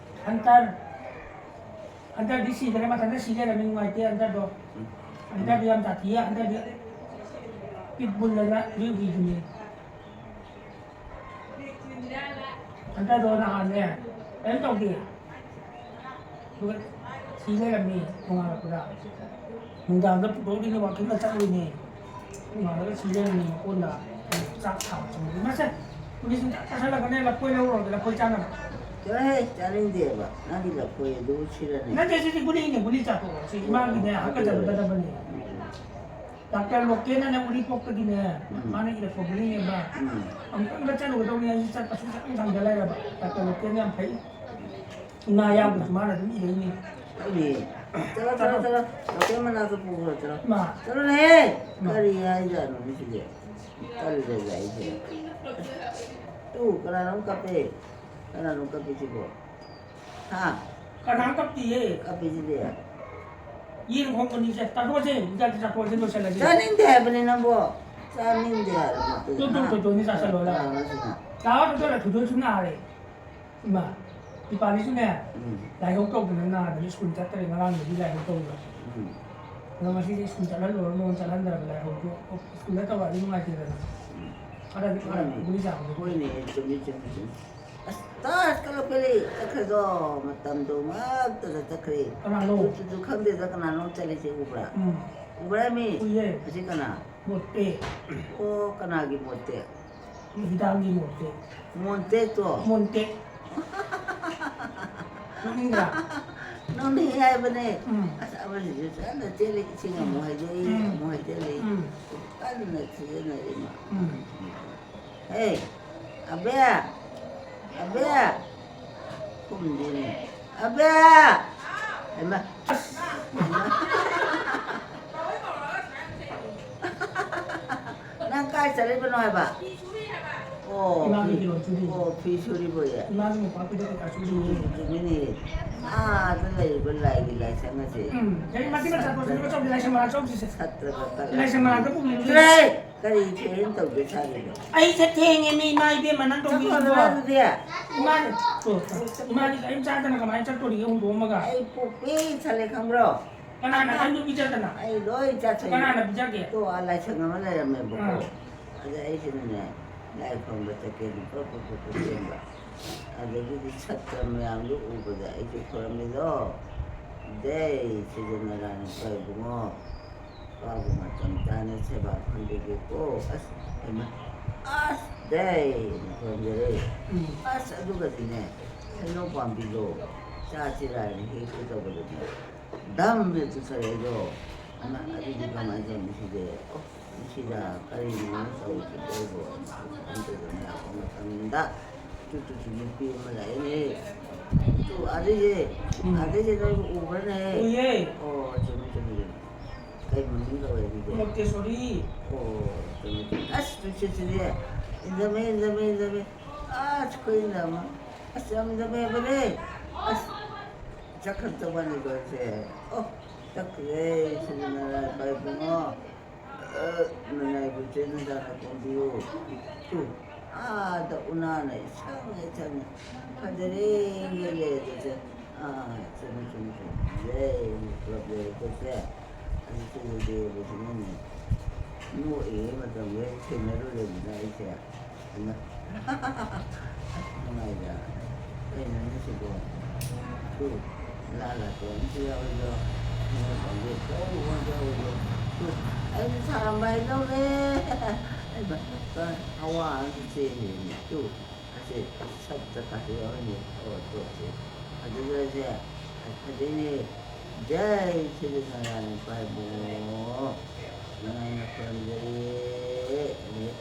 ꯍꯟꯇꯔ꯫ ꯍꯟꯇꯔꯗꯤ ꯁꯤꯗ꯭ꯔꯦ, ꯃꯊꯟꯇ ꯁꯤ ꯂꯩꯔꯝꯃꯤ, ꯅꯨꯡꯉꯥꯏꯇꯦ ꯍꯟꯇꯔꯗꯣ꯫ ꯍꯟꯇꯔꯗꯤ ꯌꯥꯝ ꯁꯥꯊꯤꯌꯦ, ꯍꯟꯇꯔꯗꯤ ꯄꯤꯠ ꯕꯨꯜ ꯑꯅ ꯍꯨꯏ ꯍꯨꯏꯗꯨꯅꯤ꯫ ꯍꯟꯇꯔꯗꯣ ꯅꯍꯥꯟꯅꯦ, ꯀꯩꯝ ꯇꯧꯗꯦ꯫ ꯑꯗꯨꯒ ꯁꯤ ꯂꯩꯔꯝꯃꯤ ꯅꯣꯡꯉꯥꯜꯂꯛꯄꯗ꯫ ꯅꯨꯡꯗꯥꯡꯗ ꯄꯨꯊꯣꯛꯎꯔꯤꯅꯤ, ꯋꯥꯀꯤꯡꯒ ꯆꯠꯂꯨꯔꯤꯅꯤ꯫ ꯅꯣꯡꯉꯥꯜꯂꯒ ꯁꯤ ꯂꯩꯔꯝꯃꯤ ꯑꯣꯟꯗ꯫ ꯆꯥꯛ ꯊꯥꯕ ꯆꯪꯕꯗ, "ꯃꯁꯦ, ꯀꯨꯂꯤ ꯁꯨꯝ ꯆꯥꯁꯜꯂꯒꯅꯦ, ꯂꯐꯣꯏ ꯂꯧꯔꯨꯔꯒꯦ, ꯂꯐꯣꯏ ꯆꯥꯅꯕ"꯫ ꯆꯠꯂꯣꯍꯦ, ꯆꯥꯅꯤꯡꯗꯦꯕ꯫ ꯅꯪꯒꯤ ꯂꯐꯣꯏ ꯑꯗꯨꯕꯨ ꯁꯤꯔꯅꯤ꯫ ꯅꯠꯇꯦ, ꯁꯤꯗꯤ ꯒꯨꯂꯤꯅꯦ, ꯒꯨꯂꯤ ꯆꯥꯊꯣꯛꯑꯣ꯫ ꯁꯤ ꯏꯃꯥꯒꯤꯅꯦ, ꯍꯥꯀꯠꯆꯕ ꯐꯅꯕꯅꯦ꯫ ꯗꯥꯛꯇꯔ ꯂꯣꯀꯦꯜꯅꯅꯦ, ꯎꯔꯤꯄꯣꯛꯇꯒꯤꯅꯦ, ꯎꯝ꯫ ꯃꯥꯅ ꯏꯔꯛꯄ ꯒꯨꯂꯤꯅꯦꯕ꯫ ꯎꯝ꯫ ꯑꯃꯨꯛꯇꯪꯗ ꯆꯠꯂꯨꯒꯗꯧꯅꯤ ꯍꯥꯏꯁꯤ, ꯆꯠꯄ ꯁꯨꯡꯁꯪ ꯁꯪꯗ ꯂꯩꯔꯕ꯫ ꯗꯥꯛꯇꯔ ꯂꯣꯀꯦꯜꯅ ꯌꯥꯝ ꯐꯩ꯫ ꯏꯃꯥ ꯌꯥꯎꯗ꯭ꯔꯁꯨ ꯃꯥꯅ ꯑꯗꯨꯝ ꯏꯔꯛꯏꯅꯦ꯫ ꯍꯣꯏꯅꯦ꯫ ꯆꯠꯂꯣ, ꯆꯠꯂꯣ, ꯆꯠꯂꯣ꯫ ꯂꯣꯀꯦꯜ ꯃꯅꯥꯛꯇ ꯄꯨꯈ꯭ꯔꯣ, ꯆꯠꯂꯣ꯫ ꯏꯃꯥ꯫ ꯆꯠꯂꯣꯅꯦꯍꯦ꯫ ꯏꯃꯥ꯫ ꯀꯔꯤ ꯍꯥꯏꯖꯥꯠꯅꯣ ꯃꯤꯁꯤꯗꯤ? ꯇꯜꯂꯦꯗ ꯑꯩꯁꯦ꯫ ꯇꯨ, ꯀꯅꯥꯅꯣꯝ ꯀꯞꯄꯦ꯫ ꯀꯅꯥꯅꯣꯝ ꯀꯞꯄꯤꯁꯤꯕꯣ? ꯍꯥ? ꯀꯅꯥꯝ ꯀꯞꯇꯤꯌꯦ꯫ ꯀꯞꯄꯤꯁꯤꯗꯤ? ꯌꯦꯟ ꯈꯣꯡꯕꯅꯤꯁꯦ꯫ ꯆꯥꯊꯣꯛꯑꯁꯦ꯫ ꯍꯤꯗꯥꯛꯇꯤ ꯆꯥꯊꯣꯛꯑꯁꯦ, ꯂꯣꯏꯁꯤꯜꯂꯁꯦ꯫ ꯆꯥꯅꯤꯡꯗꯦ ꯍꯥꯏꯕꯅꯤ ꯅꯪꯕꯣ꯫ ꯆꯥꯅꯤꯡꯗꯦ ꯍꯥꯏꯕ ꯅꯠꯇꯦ꯫ ꯇꯨ, ꯇꯨ, ꯇꯨ, ꯇꯨ, ꯅꯤ ꯆꯥꯁꯜꯂꯣ, ꯂꯥꯛꯑꯣ꯫ ꯀꯅꯥꯅꯣ ꯁꯤꯅ? ꯂꯥꯛꯑꯣ, ꯇꯨ, ꯇꯨ, ꯊꯣꯏꯗꯣꯛꯁꯨ ꯅꯥꯔꯦ꯫ ꯏꯃꯥ, ꯗꯤꯄꯥꯂꯤꯁꯨꯅꯦ, ꯎꯝ꯫ ꯂꯥꯏꯍꯧ ꯇꯧꯗꯅ ꯅꯥꯗꯅ ꯁ꯭ꯀꯨꯜ ꯆꯠꯇꯔꯦ, ꯉꯔꯥꯡꯗꯒꯤ ꯂꯥꯏꯍꯧ ꯇꯧꯕ꯫ ꯎꯝ꯫ ꯑꯗꯣ ꯉꯁꯤꯗꯤ ꯁ꯭ꯀꯨꯜ ꯆꯠꯍꯜꯂꯨꯔꯅꯨ, ꯆꯠꯍꯟꯗ꯭ꯔꯕ ꯂꯥꯏꯍꯧꯗꯣ꯫ ꯁ꯭ꯀꯨꯜꯗ ꯇꯧꯔꯛꯑꯗꯤ ꯅꯨꯡꯉꯥꯏꯇꯦꯗꯅ꯫ ꯎꯝ꯫ ꯈꯔꯗꯤ ꯐꯔꯦ, ꯍꯣꯏꯅꯦ꯫ ꯒꯨꯂꯤ ꯆꯥꯕꯗꯣ꯫ ꯍꯣꯏꯅꯦ, ꯆꯨꯝꯃꯤ, ꯆꯨꯝꯃꯤ, ꯆꯨꯝꯃꯤ꯫ ꯑꯁ, ꯇꯥꯁ ꯀꯂꯛꯄꯗꯤ ꯆꯠꯈ꯭ꯔꯗꯣ, ꯃꯇꯝꯗꯣ ꯉꯥꯛꯇꯗ ꯆꯠꯈ꯭ꯔꯦ꯫ ꯀꯅꯥꯅꯣ? ꯇꯨ, ꯇꯨ, ꯇꯨ, ꯈꯪꯗꯦꯗ ꯀꯅꯥꯅꯣ ꯆꯠꯂꯤꯁꯦ ꯎꯕ꯭ꯔꯥ? ꯎꯝ꯫ ꯎꯕ꯭ꯔꯥ ꯃꯤ? ꯎꯏꯌꯦ꯫ ꯑꯁꯤ ꯀꯅꯥ? ꯃꯣꯠꯇꯦ꯫ ꯑꯣ, ꯀꯅꯥꯒꯤ ꯃꯣꯠꯇꯦ? ꯍꯤꯗꯥꯛꯒꯤ ꯃꯣꯟꯇꯦꯛ꯫ ꯃꯣꯟꯇꯦꯛꯇꯣ? ꯃꯣꯟꯇꯦꯛ꯫ ꯅꯣꯛꯅꯤꯡꯗ꯭ꯔꯥ? ꯅꯣꯛꯅꯤꯡꯉꯦ ꯍꯥꯏꯕꯅꯦ꯫ ꯎꯝ꯫ ꯑꯁ, ꯑꯃꯁꯤꯁꯨ ꯀꯟꯅ ꯆꯦꯜꯂꯤ, ꯏꯁꯤꯡ ꯑꯃꯨꯛ ꯍꯩꯗꯣꯛꯏ, ꯎꯝ꯫ ꯑꯃꯨꯛ ꯍꯩꯖꯤꯜꯂꯤ꯫ ꯎꯝ꯫ ꯀꯟꯅ ꯁꯤꯖꯤꯟꯅꯔꯤ ꯃꯥ꯫ ꯎꯝ꯫ ꯍꯦ, ꯑꯕꯦ! ꯑꯕꯦ! ꯈꯨꯝꯗꯦꯅꯦ꯫ ꯑꯕꯦ! ꯍꯩꯃꯥ! ꯑꯁ! ꯅꯪ ꯀꯥꯏ ꯆꯠꯂꯤꯕꯅꯣ ꯍꯥꯏꯕ? ꯑꯣ, ꯏꯃꯥꯒꯤ ꯐꯤ-, ꯐꯤꯔꯣꯜ ꯁꯨꯔꯤ꯫ ꯑꯣ, ꯐꯤ ꯁꯨꯔꯤꯕꯣꯌꯦ? ꯏꯃꯥꯒꯤ ꯃꯣꯝꯄꯥꯛ ꯐꯤꯗꯛ ꯀꯩꯀꯥ ꯁꯨꯔꯤ꯫ ꯆꯨꯝꯃꯤꯅꯦ꯫ ꯑꯥꯗ ꯂꯩꯕ ꯂꯥꯏꯒꯤ ꯂꯥꯏꯁꯪ ꯑꯁꯦ꯫ ꯎꯝ, ꯂꯥꯏꯁꯪ ꯃꯅꯥꯛꯇ ꯄꯨꯕꯤꯌꯨ꯫ ꯁꯠꯇ꯭ꯔꯒ ꯀꯠꯂꯒ ꯂꯥꯏꯁꯪ ꯃꯅꯥꯛꯇ ꯄꯨꯕꯤꯌꯨ꯫ ꯆꯠꯂꯣꯍꯦ! ꯀꯔꯤ ꯊꯦꯡꯅ ꯇꯧꯗꯣꯏ ꯁꯥꯔꯤꯕ? ꯑꯩ ꯁꯦ ꯊꯦꯡꯉꯦ ꯃꯤ, ꯏꯃꯥ ꯏꯕꯦꯝꯃ, ꯅꯪ ꯆꯠꯈ꯭ꯔꯣ ꯇꯧꯕꯤꯔꯤꯕꯣ? ꯑꯗꯨꯗꯤ꯫ ꯏꯃꯥ, ꯇꯣ, ꯏꯃꯥꯗꯤ ꯀꯔꯤꯝ ꯆꯥꯗꯅ ꯀꯃꯥꯏꯅ ꯆꯠꯇꯣꯔꯤꯒꯦ ꯍꯨꯟꯗꯣꯛꯑꯝꯃꯒ? ꯑꯩ ꯄꯨꯛ ꯄꯤꯛ ꯊꯜꯂꯦ ꯈꯪꯕ꯭ꯔꯣ? ꯀꯅꯥꯅ ꯑꯩꯕꯨ ꯄꯤꯖꯗꯅ? ꯑꯩ ꯂꯣꯏ ꯆꯥꯊꯣꯛꯏ꯫ ꯀꯅꯥꯅ ꯄꯤꯖꯒꯦ? ꯇꯣ, ꯑꯥ ꯂꯥꯏꯁꯪ ꯑꯃ ꯂꯩꯔꯝꯃꯦꯕꯀꯣ꯫ ꯑꯥ꯫ ꯑꯗ ꯑꯩꯁꯤꯅꯅꯦ, ꯂꯥꯏ ꯈꯨꯔꯨꯝꯕ ꯆꯠꯀꯦꯅ ꯄ꯭ꯔꯞ ꯄ꯭ꯔꯞ ꯄ꯭ꯔꯞ ꯄ꯭ꯔꯞ ꯆꯦꯟꯕ꯫ ꯑꯗꯒꯤꯗꯤ ꯁꯠꯇ꯭ꯔ ꯃꯌꯥꯝꯗꯨ ꯎꯕꯗ ꯑꯩꯁꯨ ꯈꯨꯔꯨꯝꯃꯤꯗꯣ, ꯖꯩ ꯁꯤꯗꯅꯔꯥꯏꯅ ꯏꯕꯨꯡꯉꯣ꯫ ꯄꯥꯕꯨ ꯃꯇꯝ ꯆꯥꯅ ꯁꯦꯕꯥ ꯐꯪꯕꯤꯒꯦꯀꯣ꯫ ꯑꯁ, ꯍꯩꯃꯥ꯫ ꯑꯁ, ꯗꯩꯅ ꯈꯨꯔꯨꯝꯖꯔꯦ꯫ ꯎꯝ꯫ ꯑꯁ, ꯑꯗꯨꯒꯗꯤꯅꯦ, ꯍꯩꯅꯧ ꯄꯥꯝꯕꯤꯗꯣ ꯆꯥꯁꯤꯔꯥꯅ ꯍꯦꯛꯀꯦ ꯇꯧꯕꯗꯅꯦ, ꯗꯝ ꯍꯦꯛꯇ ꯆꯠꯂꯛꯑꯦꯗꯣ꯫ ꯑꯃ, ꯑꯗꯨꯗꯤ ꯀꯃꯥꯏꯅ ꯇꯧꯅꯤ ꯁꯤꯗꯤ? ꯑꯣ, ꯃꯁꯤꯗ ꯀꯔꯤꯅꯣ ꯇꯧꯔꯤꯁꯤꯕꯣ? ꯑꯗꯨꯗꯅꯦ ꯂꯥꯛꯄ ꯃꯇꯝꯗ ꯇꯨ, ꯇꯨ, ꯇꯨ, ꯅꯨꯄꯤ ꯑꯃ ꯂꯥꯛꯑꯦꯅꯦ꯫ ꯇꯨ, ꯑꯗꯩꯁꯦ, ꯎꯝ꯫ ꯑꯗꯩꯁꯦ ꯅꯣꯏ ꯎꯕ꯭ꯔꯅꯦ? ꯎꯏꯌꯦ꯫ ꯑꯣ, ꯆꯨꯝꯃꯤ, ꯆꯨꯝꯃꯤ, ꯆꯨꯝꯃꯤ꯫ ꯀꯩ ꯃꯃꯤꯡ ꯀꯧꯋꯦ ꯑꯗꯨꯗꯤ? ꯃꯣꯟꯇꯦꯁꯣꯔꯤ꯫ ꯑꯣ, ꯆꯨꯝꯃꯤ, ꯆꯨꯝꯃꯤ꯫ ꯑꯁ, ꯅꯨꯡꯁꯤꯠꯁꯤꯗꯤ ꯏꯟꯖꯃꯦ, ꯏꯟꯖꯃꯦ, ꯏꯟꯖꯃꯦ꯫ ꯑꯁ, ꯑꯩꯈꯣꯏꯅ ꯑꯃ, ꯑꯁ, ꯌꯥꯝ ꯏꯟꯖꯃꯦ ꯍꯥꯏꯕꯅꯦ꯫ ꯑꯁ, ꯆꯠꯈ꯭ꯔ ꯇꯧꯕꯅꯤꯀꯣ ꯑꯩꯁꯦ꯫ ꯑꯣ, ꯆꯠꯈ꯭ꯔꯦ, ꯁꯤꯗꯤ ꯅꯔꯥꯏꯕꯛ ꯏꯕꯨꯡꯉꯣ꯫ ꯑ, ꯅꯔꯥꯏꯕꯛꯁꯦ ꯅꯆꯥꯅ ꯀꯣꯝꯕꯤꯌꯨ꯫ ꯇꯨ, ꯑꯥꯗ ꯎꯅꯥꯅ ꯏꯁꯪ ꯏꯁꯪ ꯐꯖꯔꯦ ꯂꯩꯔꯦ ꯑꯗꯨꯁꯦ꯫ ꯑꯥ, ꯆꯨꯝꯃꯤ, ꯆꯨꯝꯃꯤ, ꯆꯨꯝꯃꯤ꯫ ꯌꯥꯏ, ꯄꯨꯂꯞ ꯌꯥꯏ, ꯆꯠꯁꯦ꯫ ꯑꯗꯨ ꯆꯠꯂꯨꯁꯦ, ꯑꯗꯨꯁꯨ ꯅꯪꯅ ꯅꯣꯛꯏꯉꯩ ꯃꯇꯝꯗ ꯍꯦꯛ ꯊꯦꯡꯅꯔꯨꯔꯦꯗꯅ ꯑꯩꯁꯦ꯫ ꯍꯩꯃꯥ꯫ ꯑꯁ, ꯅꯨꯡꯉꯥꯏꯗ꯫ ꯀꯩꯅꯣꯅꯦ ꯁꯤꯕꯣ? ꯇꯨ, ꯂꯥ ꯂꯥꯇꯣꯟꯁꯨ ꯌꯥꯎꯋꯤꯗꯣ꯫ ꯅꯣꯏ ꯄꯥꯝꯕꯤ ꯑꯆꯧꯕ ꯑꯃꯁꯨ ꯍꯧꯋꯤꯗꯣ꯫ ꯇꯨ, ꯑꯩꯁꯨ ꯁꯥꯔꯝꯕ ꯍꯩꯅꯧꯅꯦ꯫ ꯍꯩꯃꯥ, ꯍꯋꯥ ꯑꯃꯁꯨ ꯆꯦꯜꯂꯤꯅꯦ꯫ ꯇꯨ, ꯑꯁꯤ ꯁꯠꯇ ꯀꯥꯁꯦ ꯌꯥꯎꯔꯤꯅꯦ꯫ ꯑꯣ, ꯇꯣꯛꯁꯦ꯫ ꯑꯗꯨꯗꯁꯦ, ꯑꯁ, ꯐꯖꯩꯅꯦ꯫ ꯖꯩ ꯁꯤꯗꯤ ꯅꯥꯔꯥꯌꯅ ꯄꯥꯏꯕꯣ꯫ ꯅꯨꯡꯉꯥꯏꯅ ꯈꯨꯔꯨꯝꯖꯔꯤ꯫ ꯑꯗꯩ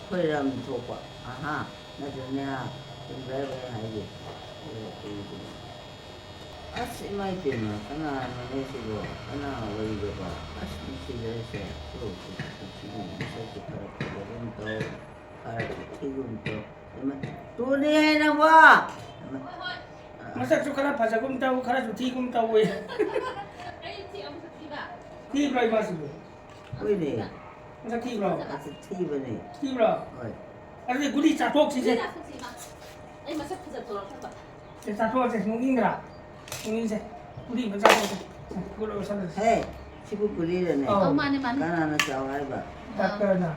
ꯈꯣꯏꯔꯝ ꯊꯣꯛꯄ꯫ ꯑꯍꯥ꯫ ꯅꯠꯇ꯭ꯔꯅꯦ, ꯆꯨꯝꯕ꯭ꯔꯥ ꯑꯩ ꯍꯥꯏꯁꯦ? ꯑꯣ, ꯆꯨꯝꯃꯤ, ꯆꯨꯝꯃꯤ꯫ ꯑꯁ, ꯏꯃꯥ ꯏꯄꯦꯝꯃ, ꯀꯅꯥꯅꯣꯅꯦ ꯁꯤꯕꯣ? ꯀꯅꯥ ꯑꯣꯏꯔꯤꯕꯕ? ꯑꯁ, ꯅꯨꯡꯁꯤꯗ꯭ꯔꯦꯁꯦ꯫ ꯇꯨ, ꯇꯨ, ꯇꯨ, ꯇꯨ, ꯁꯤꯒꯤ ꯃꯁꯛꯁꯦ ꯈꯔ ꯐꯖꯒꯨꯝ ꯇꯧ, ꯈꯔ ꯊꯤꯒꯨꯝ ꯇꯧ꯫ ꯏꯃꯥ, ꯇꯨꯅꯦ ꯅꯪꯕꯣ? ꯏꯃꯥ, ꯃꯁꯛꯁꯨ ꯈꯔ ꯐꯖꯒꯨꯝ ꯇꯧ, ꯈꯔꯁꯨ ꯊꯤꯒꯨꯝ ꯇꯧꯋꯦ꯫ ꯑꯩ ꯊꯤ ꯑꯃꯨꯛꯁꯨ ꯊꯤꯕ? ꯊꯤꯕ꯭ꯔꯣ ꯏꯃꯥꯁꯤꯕꯨ? ꯍꯣꯏꯅꯦ꯫ ꯃꯁꯛ ꯊꯤꯕ꯭ꯔꯣ? ꯃꯁꯛ ꯊꯤꯕꯅꯦ꯫ ꯊꯤꯕ꯭ꯔꯣ? ꯍꯣꯏ꯫ ꯑꯗꯨꯗꯤ ꯒꯨꯂꯤ ꯆꯥꯊꯣꯛꯁꯤꯁꯦ꯫ ꯒꯨꯂꯤ ꯆꯥꯊꯣꯛꯁꯤ, ꯏꯃꯥ꯫ ꯑꯩ ꯃꯁꯛ ꯐꯖꯊꯣꯔꯛꯅꯕ꯫ ꯁꯦ, ꯆꯥꯊꯣꯛꯑꯁꯦ, ꯅꯣꯛꯅꯤꯡꯗ꯭ꯔꯥ? ꯅꯣꯛꯅꯤꯡꯁꯦ꯫ ꯒꯨꯂꯤ ꯑꯃ ꯆꯥꯊꯣꯛꯑꯁꯦ꯫ ꯁꯦ, ꯒꯨꯂꯤ ꯂꯣꯏꯁꯜꯂꯁꯦ꯫ ꯍꯦ, ꯁꯤꯕꯨ ꯒꯨꯂꯤꯔꯅꯦ? ꯑꯧ, ꯃꯥꯅꯦ, ꯃꯥꯅꯦ꯫ ꯀꯅꯥꯅ ꯆꯥꯎ ꯍꯥꯏꯕ? ꯗꯥꯛꯇꯔꯅ꯫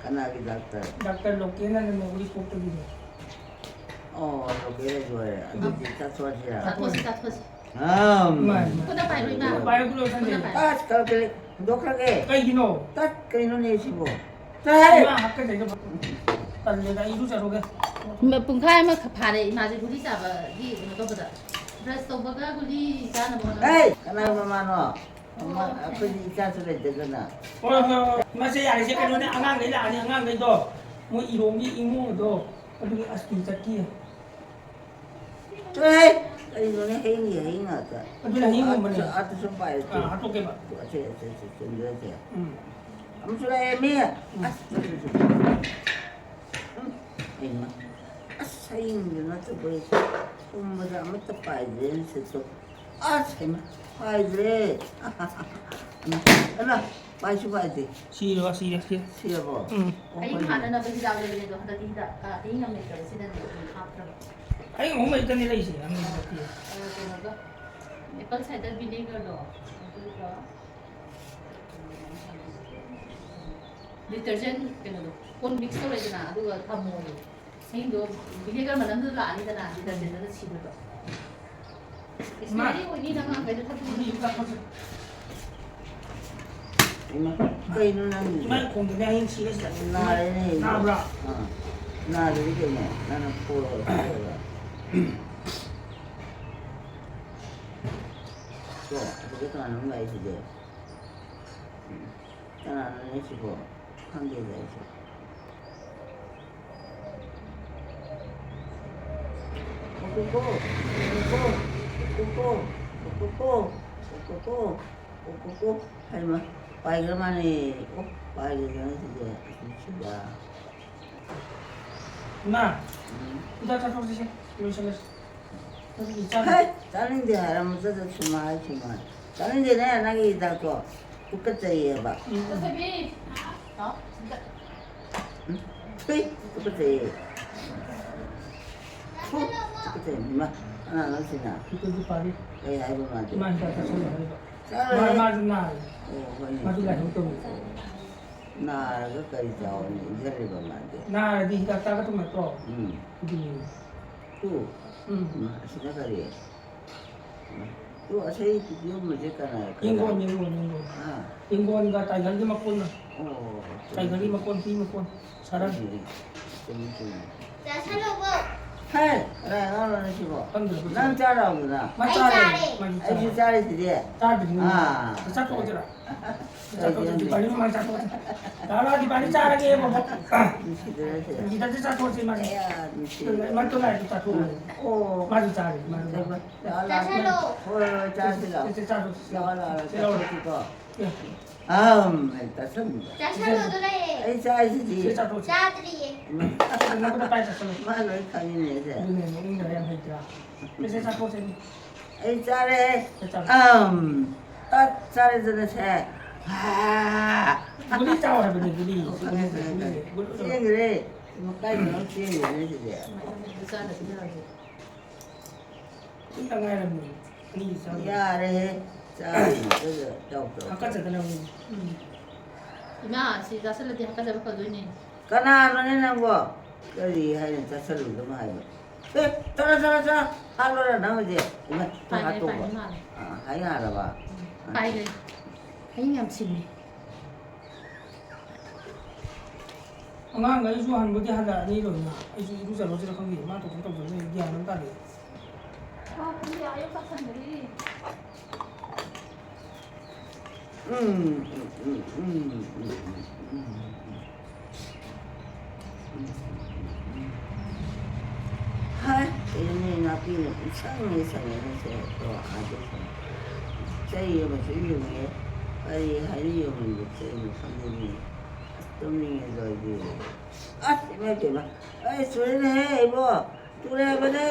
ꯀꯅꯥꯒꯤ ꯗꯥꯛꯇꯔ? ꯗꯥꯛꯇꯔ ꯂꯣꯀꯦꯜꯅꯅꯦ, ꯎꯔꯤꯄꯣꯛꯇꯒꯤꯅꯦ꯫ ꯑꯣ, ꯂꯣꯀꯦꯜꯗꯁꯨ ꯑꯣꯏꯔꯦ꯫ ꯑꯗꯨꯗꯤ ꯆꯥꯊꯣꯛꯑꯁꯤꯔꯥ? ꯆꯥꯊꯣꯛꯑꯁꯤ, ꯆꯥꯊꯣꯛꯑꯁꯤ꯫ ꯑꯝ꯫ ꯏꯃꯥꯏ, ꯏꯃꯥꯏ꯫ ꯈꯨꯠꯇ ꯄꯥꯏꯔꯣ, ꯏꯃꯥ꯫ ꯄꯥꯏꯔꯣ, ꯈꯨꯠꯇ ꯂꯣꯏꯁꯟꯗꯦ꯫ ꯈꯨꯠꯇ ꯄꯥꯏꯔꯣ꯫ ꯑꯁ, ꯀꯔꯛꯀꯦ, ꯍꯨꯟꯗꯣꯛꯈ꯭ꯔꯒꯦ꯫ ꯀꯩꯒꯤꯅꯣ? ꯇꯠ, ꯀꯩꯅꯣꯅꯦ ꯁꯤꯕꯣ? ꯇꯥꯏ꯫ ꯏꯃꯥ, ꯍꯥꯠꯀꯗꯣꯏꯅꯣ꯫ ꯇꯜꯂꯦꯗ, ꯑꯩ ꯏꯔꯨꯖꯔꯨꯒꯦ꯫ ꯄꯨꯡꯈꯥꯏ ꯑꯃ ꯐꯥꯔꯦ ꯏꯃꯥꯁꯦ ꯒꯨꯂꯤ ꯆꯥꯕꯒꯤ ꯀꯩꯅꯣ ꯇꯧꯕꯗ꯫ ꯕ꯭ꯔꯁ ꯇꯧꯕꯒ ꯒꯨꯂꯤ ꯆꯥꯅꯕ ꯍꯣꯠꯅꯕꯗ꯫ ꯑꯦ, ꯀꯅꯥ ꯃꯃꯥꯅꯣ? ꯑꯃ, ꯑꯩꯈꯣꯏꯗꯤ ꯏꯆꯥꯁꯨ ꯂꯩꯇꯗꯅ꯫ ꯍꯣꯏ, ꯍꯣꯏ, ꯍꯣꯏ꯫ ꯃꯁꯦ ꯌꯥꯔꯦꯁꯦ, ꯀꯩꯅꯣꯅꯦ, ꯑꯉꯥꯡꯈꯩ ꯂꯥꯛꯑꯅꯤ, ꯑꯉꯥꯡꯈꯩꯗꯣ꯫ ꯃꯣꯏ ꯏꯔꯣꯝꯒꯤ ꯏꯃꯣꯗꯣ, ꯑꯗꯨꯒꯤ ꯑꯁꯇꯤ ꯆꯠꯈꯤ꯫ ꯆꯠꯂꯣꯍꯦ! ꯀꯔꯤꯅꯣꯅꯦ, ꯍꯌꯤꯡꯒꯤ ꯍꯌꯤꯡ ꯉꯥꯛꯇ꯫ ꯑꯗꯨꯅ ꯍꯌꯤꯡꯒꯨꯝꯕꯅꯦ꯫ ꯑꯥ, ꯑꯗꯨꯁꯨ ꯄꯥꯏꯔꯦ꯫ ꯑꯥ, ꯍꯥꯠꯇꯣꯛꯀꯦꯕ꯫ ꯑꯁꯦ, ꯑꯁꯦ, ꯑꯁꯦ, ꯆꯦꯟꯖꯔꯁꯦ꯫ ꯎꯝ꯫ ꯑꯃꯁꯨ ꯂꯥꯛꯑꯦꯃꯤ꯫ ꯎꯝ꯫ ꯑꯁ, ꯑꯁ, ꯑꯁ, ꯑꯁ꯫ ꯎꯝ, ꯍꯩꯃꯥ꯫ ꯑꯁ, ꯍꯌꯤꯡꯗꯨ ꯅꯠꯇꯕ ꯑꯩ ꯇꯨꯝꯕꯗ ꯑꯃꯠꯇ ꯄꯥꯏꯗ꯭ꯔꯦꯅꯦ ꯁꯤꯁꯨ꯫ ꯑꯁ, ꯍꯩꯃꯥ, ꯄꯥꯏꯗ꯭ꯔꯦ꯫ ꯍꯩꯃꯥ, ꯍꯩꯃꯥ, ꯄꯥꯏꯁꯨ ꯄꯥꯏꯗꯦ꯫ ꯁꯤꯔꯕ, ꯁꯤꯔꯦ, ꯁꯤꯔꯦ꯫ ꯁꯤꯔꯕꯣ? ꯎꯝ꯫ ꯑꯣ, ꯍꯌꯤꯡ ꯍꯣꯏꯅꯦ꯫ ꯍꯥꯠꯅꯅꯕ ꯍꯤꯗꯥꯛ ꯂꯩꯕꯅꯦ ꯑꯗꯣ ꯍꯟꯗꯛꯇꯤ ꯍꯤꯗꯥꯛ, ꯑ, ꯍꯌꯤꯡ ꯑꯃ ꯂꯩꯇꯕꯁꯤꯗꯅꯦ ꯑꯗꯨꯝ ꯍꯥꯞꯇ꯭ꯔꯕ꯫ ꯍꯌꯤꯡ ꯑꯍꯨꯝ ꯂꯩꯇꯅꯤ ꯂꯩꯁꯦ, ꯑꯅꯤ ꯂꯩꯇꯦ꯫ ꯑ, ꯀꯩꯅꯣꯒ, apple cider vinegarꯗꯣ, ꯑꯗꯨꯒ detergent ꯀꯩꯅꯣꯗꯣ, ꯀꯣꯟ mix ꯇꯧꯔꯦꯗꯅ, ꯑꯗꯨꯒ ꯊꯝꯃꯣꯌꯦ꯫ ꯍꯌꯤꯡꯗꯣ vinegar ꯃꯅꯝꯗꯨ ꯂꯥꯛꯑꯅꯤꯗꯅ, detergentꯗꯨꯅ ꯁꯤꯗꯣꯏꯕ꯫ ꯏꯃꯥ! Smelly ꯑꯣꯏꯅꯤ ꯅꯪ ꯑꯉꯥꯡꯈꯩꯗꯣ ꯊꯛꯄ ꯃꯤ ꯆꯥꯛ ꯆꯥꯁꯦ꯫ ꯏꯃꯥ, ꯀꯩꯅꯣ ꯅꯪꯒꯤꯗꯣ? ꯏꯃꯥ ꯈꯣꯡꯗꯅꯦ ꯍꯌꯤꯡ ꯁꯤꯔꯁꯤꯗ꯫ ꯅꯥꯔꯦꯅꯦ ꯑꯩꯗꯣ꯫ ꯅꯥꯕ꯭ꯔꯥ? ꯑꯥ, ꯅꯥꯗ꯭ꯔꯗꯤ ꯀꯩꯅꯣ? ꯅꯪꯅ ꯄꯣꯔꯒ ꯄꯣꯔꯒ꯫ ꯀꯣ, ꯑꯗꯨꯗ ꯀꯅꯥꯅꯣꯝ ꯂꯥꯛꯏꯁꯤꯗꯤ? ꯎꯝ, ꯀꯅꯥꯅꯣꯅꯦ ꯁꯤꯕꯣ? ꯈꯪꯗꯦꯗ ꯑꯩꯁꯨ꯫ ꯀꯣ, ꯀꯣ, ꯀꯣ꯫ ꯍꯩꯃꯥ, ꯄꯥꯏꯈ꯭ꯔ ꯃꯥꯅꯦ꯫ ꯑꯣ, ꯄꯥꯏꯈ꯭ꯔꯦꯗꯅ ꯁꯤꯗꯤ꯫ ꯑꯁꯤꯁꯤꯗ꯫ ꯏꯃꯥ, ꯎꯝ꯫ ꯍꯤꯗꯥꯛ ꯆꯥꯊꯣꯛꯁꯤꯁꯦ, ꯂꯣꯏꯁꯤꯜꯂꯁꯤ꯫ ꯅꯪꯒꯤ ꯏꯆꯥ ꯍꯦ, ꯆꯥꯅꯤꯡꯗꯦ ꯍꯥꯏꯔ ꯃꯆꯥꯗ ꯁꯨꯝ ꯍꯥꯏ, ꯁꯨꯝ ꯍꯥꯏ꯫ ꯆꯥꯅꯤꯡꯗꯦꯅꯦ ꯅꯪꯒꯤ ꯍꯤꯗꯥꯛꯇꯣ꯫ ꯇꯨꯀꯠꯆꯩꯌꯦꯕ꯫ ꯎꯝ꯫ ꯂꯧꯊꯕꯤ, ꯂꯥꯛꯑꯣ, ꯁꯤꯗ꯫ ꯎꯝ? ꯍꯨꯏ, ꯇꯨꯀꯠꯆꯩꯌꯦ꯫ ꯍꯨ, ꯇꯨꯀꯠꯆꯩ꯫ ꯏꯃꯥ, ꯀꯅꯥꯅꯣ ꯁꯤꯅ? ꯇꯨꯀꯠꯆꯩ ꯄꯥꯔꯤ꯫ ꯀꯩ ꯍꯥꯏꯕ ꯃꯥꯗꯤ? ꯏꯃꯥ ꯍꯤꯗꯥꯛ ꯆꯥꯁꯜꯂꯣ ꯍꯥꯏꯕ꯫ ꯆꯥꯔꯣꯏꯍꯦ꯫ ꯃꯥ-, ꯃꯥꯁꯨ ꯅꯥꯔꯦ꯫ ꯑꯣ, ꯍꯣꯏꯅꯦ꯫ ꯃꯥꯁꯨ ꯂꯥꯏꯍꯧ ꯇꯧꯋꯦ꯫ ꯅꯥꯔꯒ ꯀꯔꯤ ꯆꯥꯎꯅ ꯏꯟꯖꯜꯂꯤꯕ ꯃꯥꯗꯤ? ꯅꯥꯔꯗꯤ ꯍꯤꯗꯥꯛ ꯆꯥꯒꯗꯧ ꯅꯠꯇ꯭ꯔꯣ? ꯎꯝ꯫ ꯑꯗꯨꯅꯤ꯫ ꯇꯨ꯫ ꯎꯝ꯫ ꯏꯃꯥ, ꯑꯁꯤꯅ ꯀꯔꯤ? ꯏꯃꯥ, ꯇꯨ, ꯑꯁꯤ ꯌꯨꯝꯕꯁꯦ ꯀꯅꯥ, ꯀꯅꯥ? ꯌꯦꯡꯒꯣꯟ, ꯌꯦꯡꯒꯣꯟ, ꯌꯦꯡꯒꯣꯟ꯫ ꯑꯥ꯫ ꯌꯦꯡꯒꯣꯟꯒ ꯇꯥꯏꯒꯔꯒꯤ ꯃꯀꯣꯟꯅ꯫ ꯑꯣ, ꯇꯥꯏꯒꯔꯒꯤ ꯃꯀꯣꯟ, ꯍꯨꯏ ꯃꯀꯣꯟ, ꯁꯥꯔꯪ꯫ ꯎꯝ꯫ ꯆꯨꯝꯃꯤ, ꯆꯨꯝꯃꯤ꯫ ꯆꯥꯁꯜꯂꯣꯕꯣ꯫ ꯍꯦ, ꯀꯅꯥꯏ ꯑꯉꯥꯡꯅꯣ ꯁꯤꯕꯣ? ꯈꯪꯗ꯭ꯔꯕ ꯅꯪ ꯆꯥꯔꯕꯗꯨꯅ? ꯃꯥ ꯑꯩ ꯆꯥꯔꯦ꯫ ꯆꯥꯔꯦ꯫ ꯃꯥꯁꯨ ꯑꯩꯁꯨ ꯆꯥꯔꯦ꯫ ꯆꯥꯔꯤꯁꯤꯗꯤ꯫ ꯆꯥꯗ꯭ꯔꯤꯕꯅꯤ꯫ ꯑꯥ꯫ ꯆꯥꯊꯣꯛꯑꯁꯤꯔ? ꯆꯥꯊꯣꯛꯑꯁꯤ꯫ ꯗꯤꯄꯥꯂꯤ ꯃꯃꯥꯡ ꯆꯥꯊꯣꯛꯑꯁꯤ꯫ ꯂꯥꯛꯑꯣ, ꯂꯥꯛꯑꯣ, ꯗꯤꯄꯥꯂꯤ ꯆꯥꯔꯒꯦ, ꯕꯣꯕꯣꯛ꯫ ꯅꯨꯡꯁꯤꯗꯔꯁꯦ꯫ ꯁꯤꯗꯁꯨ ꯆꯥꯊꯣꯛꯑꯁꯤ, ꯃꯥꯁꯨ꯫ ꯑꯦ, ꯅꯨꯡꯁꯤ꯫ ꯃꯥ ꯇꯣꯂꯥꯏꯗꯨ ꯆꯥꯊꯣꯛꯑꯣ꯫ ꯑꯣ꯫ ꯃꯥꯁꯨ ꯆꯥꯔꯦ, ꯃꯥꯁꯨ ꯆꯥꯔꯦ꯫ ꯂꯥꯛꯑꯣ, ꯂꯥꯛꯑꯣ꯫ ꯆꯥꯁꯜꯂꯣ꯫ ꯍꯣꯏ, ꯍꯣꯏ, ꯆꯥꯁꯤꯜꯂꯣ꯫ ꯁꯦ, ꯁꯦ, ꯆꯥꯔꯣ꯫ ꯂꯥꯛꯑꯣ, ꯂꯥꯛꯑꯣ, ꯁꯦ, ꯂꯥꯛꯑꯣ꯫ ꯆꯥꯊꯣꯛꯑꯁꯤꯀꯣ꯫ ꯁꯦ꯫ ꯑꯝ, ꯑꯩ ꯆꯥꯁꯟꯕ꯫ ꯆꯥꯁꯜꯂꯣ, ꯑꯗꯨ ꯂꯩꯌꯦ꯫ ꯑꯩ ꯆꯥꯏꯁꯤꯗꯤ꯫ ꯁꯦ, ꯆꯥꯊꯣꯛꯑꯁꯤ꯫ ꯆꯥꯗ꯭ꯔꯤꯌꯦ꯫ ꯏꯃꯥ꯫ ꯆꯥꯊꯣꯛꯑꯁꯤ, ꯅꯪꯉꯣꯟꯗ ꯄꯥꯏ ꯆꯥꯁꯜꯂꯣ꯫ ꯃꯥ ꯂꯣꯏ ꯈꯪꯉꯤꯅꯦ ꯑꯩꯁꯦ꯫ ꯑꯗꯨꯅꯦ, ꯅꯣꯛꯅꯤꯡꯗ꯭ꯔꯥ, ꯌꯥꯝ ꯍꯩꯇ꯭ꯔꯥ? ꯁꯦ, ꯁꯦ, ꯆꯥꯊꯣꯛꯑꯁꯤ꯫ ꯑꯩ ꯆꯥꯔꯦ꯫ ꯆꯥꯔꯦ꯫ ꯑꯝ, ꯇꯠ ꯆꯥꯔꯦꯗꯅ ꯁꯦ꯫ ꯍꯥ꯫ ꯒꯨꯂꯤ ꯆꯥꯎ ꯍꯥꯏꯕꯅꯦ, ꯒꯨꯂꯤ꯫ ꯑꯣ, ꯈꯪꯉꯦ, ꯈꯪꯉꯦ, ꯈꯪꯉꯦ꯫ ꯒꯨꯂꯤ ꯆꯥꯎ꯫ ꯆꯦꯟꯈ꯭ꯔꯦ꯫ ꯀꯥꯏꯗꯅꯣ ꯆꯦꯟꯈ꯭ꯔꯦꯅꯦ ꯁꯤꯗꯤ꯫ ꯑꯗꯨ ꯆꯥꯗꯕꯤ ꯌꯥꯔꯣꯏ꯫ ꯁꯤꯇ ꯉꯥꯏꯔꯝꯅꯦ꯫ ꯑꯅꯤ ꯆꯥꯕ꯫ ꯌꯥꯔꯦꯍꯦ꯫ ꯆꯥꯔꯤꯉꯩꯗꯨꯗ ꯇꯧ, ꯇꯧ, ꯇꯧ꯫ ꯍꯥꯀꯠꯆꯗꯅꯕꯅꯤ꯫ ꯎꯝ꯫ ꯏꯃꯥ, ꯁꯤ ꯆꯥꯁꯤꯜꯂꯗꯤ ꯍꯥꯀꯠꯆꯕ ꯐꯗꯣꯏꯅꯦ꯫ ꯀꯅꯥꯅꯣꯅꯦ ꯅꯪꯕꯣ? ꯀꯔꯤ ꯍꯥꯏꯅ ꯆꯥꯁꯤꯜꯂꯨꯗꯕ ꯍꯥꯏꯕ? ꯑꯦ, ꯆꯠꯂꯣ, ꯆꯠꯂꯣ, ꯆꯠꯂꯣ꯫ ꯍꯥꯠꯂꯣꯔ ꯅꯪ ꯍꯧꯖꯤꯛ? ꯏꯃꯥ, ꯄꯥꯏꯒꯦ, ꯍꯥꯠꯇꯣꯛꯄ꯫ ꯄꯥꯏꯒꯦ ꯃꯥꯜꯂꯦ꯫ ꯑꯥ, ꯍꯥꯏ ꯌꯥꯔꯕ? ꯎꯝ꯫ ꯄꯥꯏꯒꯦ꯫ ꯍꯌꯤꯡ ꯌꯥꯝ ꯁꯤꯡꯉꯦ꯫ ꯑꯉꯥꯡꯈꯩꯁꯨ ꯍꯟꯕꯨꯗꯤ ꯍꯜꯂꯛꯑꯅꯤ ꯂꯣꯏꯅ꯫ ꯑꯩꯁꯨ ꯏꯔꯨꯖꯔꯨꯁꯤꯔ ꯈꯪꯗꯦ꯫ ꯃꯥ ꯊꯣꯛꯄ ꯇꯧꯖꯔꯨ꯫ ꯑꯩ ꯒ꯭ꯌꯥꯟ ꯑꯃ ꯇꯥꯗꯦ꯫ ꯎꯝ, ꯎꯝ, ꯎꯝ, ꯎꯝ, ꯎꯝ, ꯎꯝ, ꯎꯝ, ꯎꯝ, ꯎꯝ, ꯎꯝ, ꯎꯝ, ꯎꯝ, ꯎꯝ, ꯎꯝ꯫ ꯍꯥꯏ, ꯀꯩꯅꯣꯅꯦ, ꯅꯥꯄꯤꯅ ꯄꯨꯡꯁꯪꯅꯦ ꯁꯪꯉꯦ ꯉꯁꯤ꯫ ꯑꯗꯣ ꯑꯥꯗ ꯆꯩ ꯑꯃꯁꯨ ꯌꯨꯡꯉꯦ꯫ ꯀꯔꯤ ꯍꯥꯏꯅ ꯌꯨꯡꯉꯤꯕ ꯆꯩꯅꯣ ꯈꯪꯗꯦꯅꯦ꯫ ꯑꯁ, ꯇꯨꯝꯅꯤꯡꯉꯦꯗ ꯑꯩꯗꯤ꯫ ꯑꯁ, ꯏꯃꯥꯏ ꯄꯦꯝꯃ꯫ ꯑꯩ ꯆꯨꯔꯦꯅꯦꯍꯦ, ꯏꯕꯣ꯫ ꯆꯨꯔꯦ ꯍꯥꯏꯕꯅꯦ꯫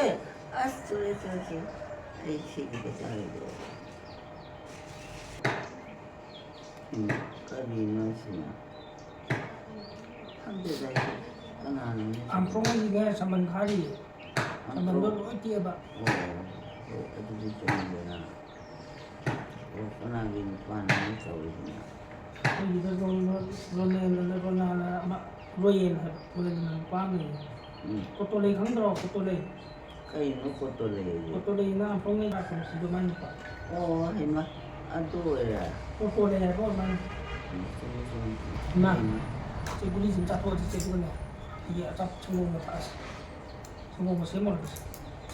ꯑꯁ, ꯆꯨꯔꯦ, ꯆꯨꯔꯦ, ꯆꯨꯔꯦ꯫ ꯑꯩ ꯁꯤꯒꯦ ꯇꯧꯔꯦ꯫ ꯎꯝ, ꯀꯔꯤꯅꯣ ꯁꯤꯅ? ꯈꯪꯗꯦꯗ ꯑꯩꯁꯨ꯫ ꯀꯅꯥꯅꯣꯅꯦ ꯁꯤꯅ? ꯑꯥꯝꯇ꯭ꯔꯣꯡꯒꯤꯅꯦ ꯁꯝꯕꯜ ꯈꯥꯔꯤ꯫ ꯁꯝꯕꯜꯗꯣ ꯑꯥꯝꯇ꯭ꯔꯣꯡ? ꯂꯣꯏ ꯇꯦꯛꯑꯕ꯫ ꯑꯣ, ꯑꯣ, ꯑꯗꯨꯗꯤ ꯆꯨꯝꯃꯤꯗꯅ꯫ ꯑꯣ, ꯀꯅꯥꯒꯤ ꯅꯨꯄꯥꯅꯣ ꯇꯧꯔꯤꯁꯤꯅ? ꯑꯩꯈꯣꯏꯒꯤꯗ ꯔꯣꯟ-, ꯔꯣꯅꯦꯜ, ꯔꯣꯅꯥꯜ ꯑꯃ ꯔꯣꯌꯦꯜ ꯍꯥꯏꯕ, ꯔꯣꯌꯦꯜ ꯅꯨꯄꯥ ꯑꯃ ꯂꯩꯌꯦ꯫ ꯎꯝ꯫ ꯀꯣꯇꯣꯂꯩ ꯈꯪꯗ꯭ꯔꯣ? ꯀꯣꯇꯣꯂꯩ꯫ ꯀꯩꯅꯣ ꯀꯣꯇꯣꯂꯩ ꯍꯥꯏꯗꯤ? ꯀꯣꯇꯣꯂꯩꯅ ꯑꯥꯝꯇ꯭ꯔꯣꯡꯗꯩ ꯂꯥꯛꯄꯅꯦ, ꯁꯤꯗꯣ ꯃꯥꯏ ꯅꯨꯄꯥ꯫ ꯑꯣ, ꯍꯩꯃꯥ, ꯑꯗꯨ ꯑꯣꯏꯔꯦ꯫ ꯀꯣꯇꯣꯂꯩ ꯍꯥꯏꯕ ꯑꯣꯏꯔ ꯃꯥꯜꯂꯦ꯫ ꯎꯝ, ꯆꯨꯝꯃꯤ, ꯆꯨꯝꯃꯤ, ꯆꯨꯝꯃꯤ꯫ ꯏꯃꯥ, ꯍꯩꯃꯥ꯫ ꯁꯤ ꯒꯨꯂꯤꯁꯤꯃ ꯆꯥꯊꯣꯛꯑꯁꯤ, ꯆꯦ, ꯑꯗꯨꯒꯅꯦ꯫ ꯁꯤꯒꯤ ꯑꯆꯥꯄꯣꯠ ꯁꯪꯒꯣꯝꯒ ꯊꯛꯑꯁꯤ꯫ ꯁꯪꯒꯣꯝꯒ ꯁꯦꯝꯃꯨꯔꯒꯦ꯫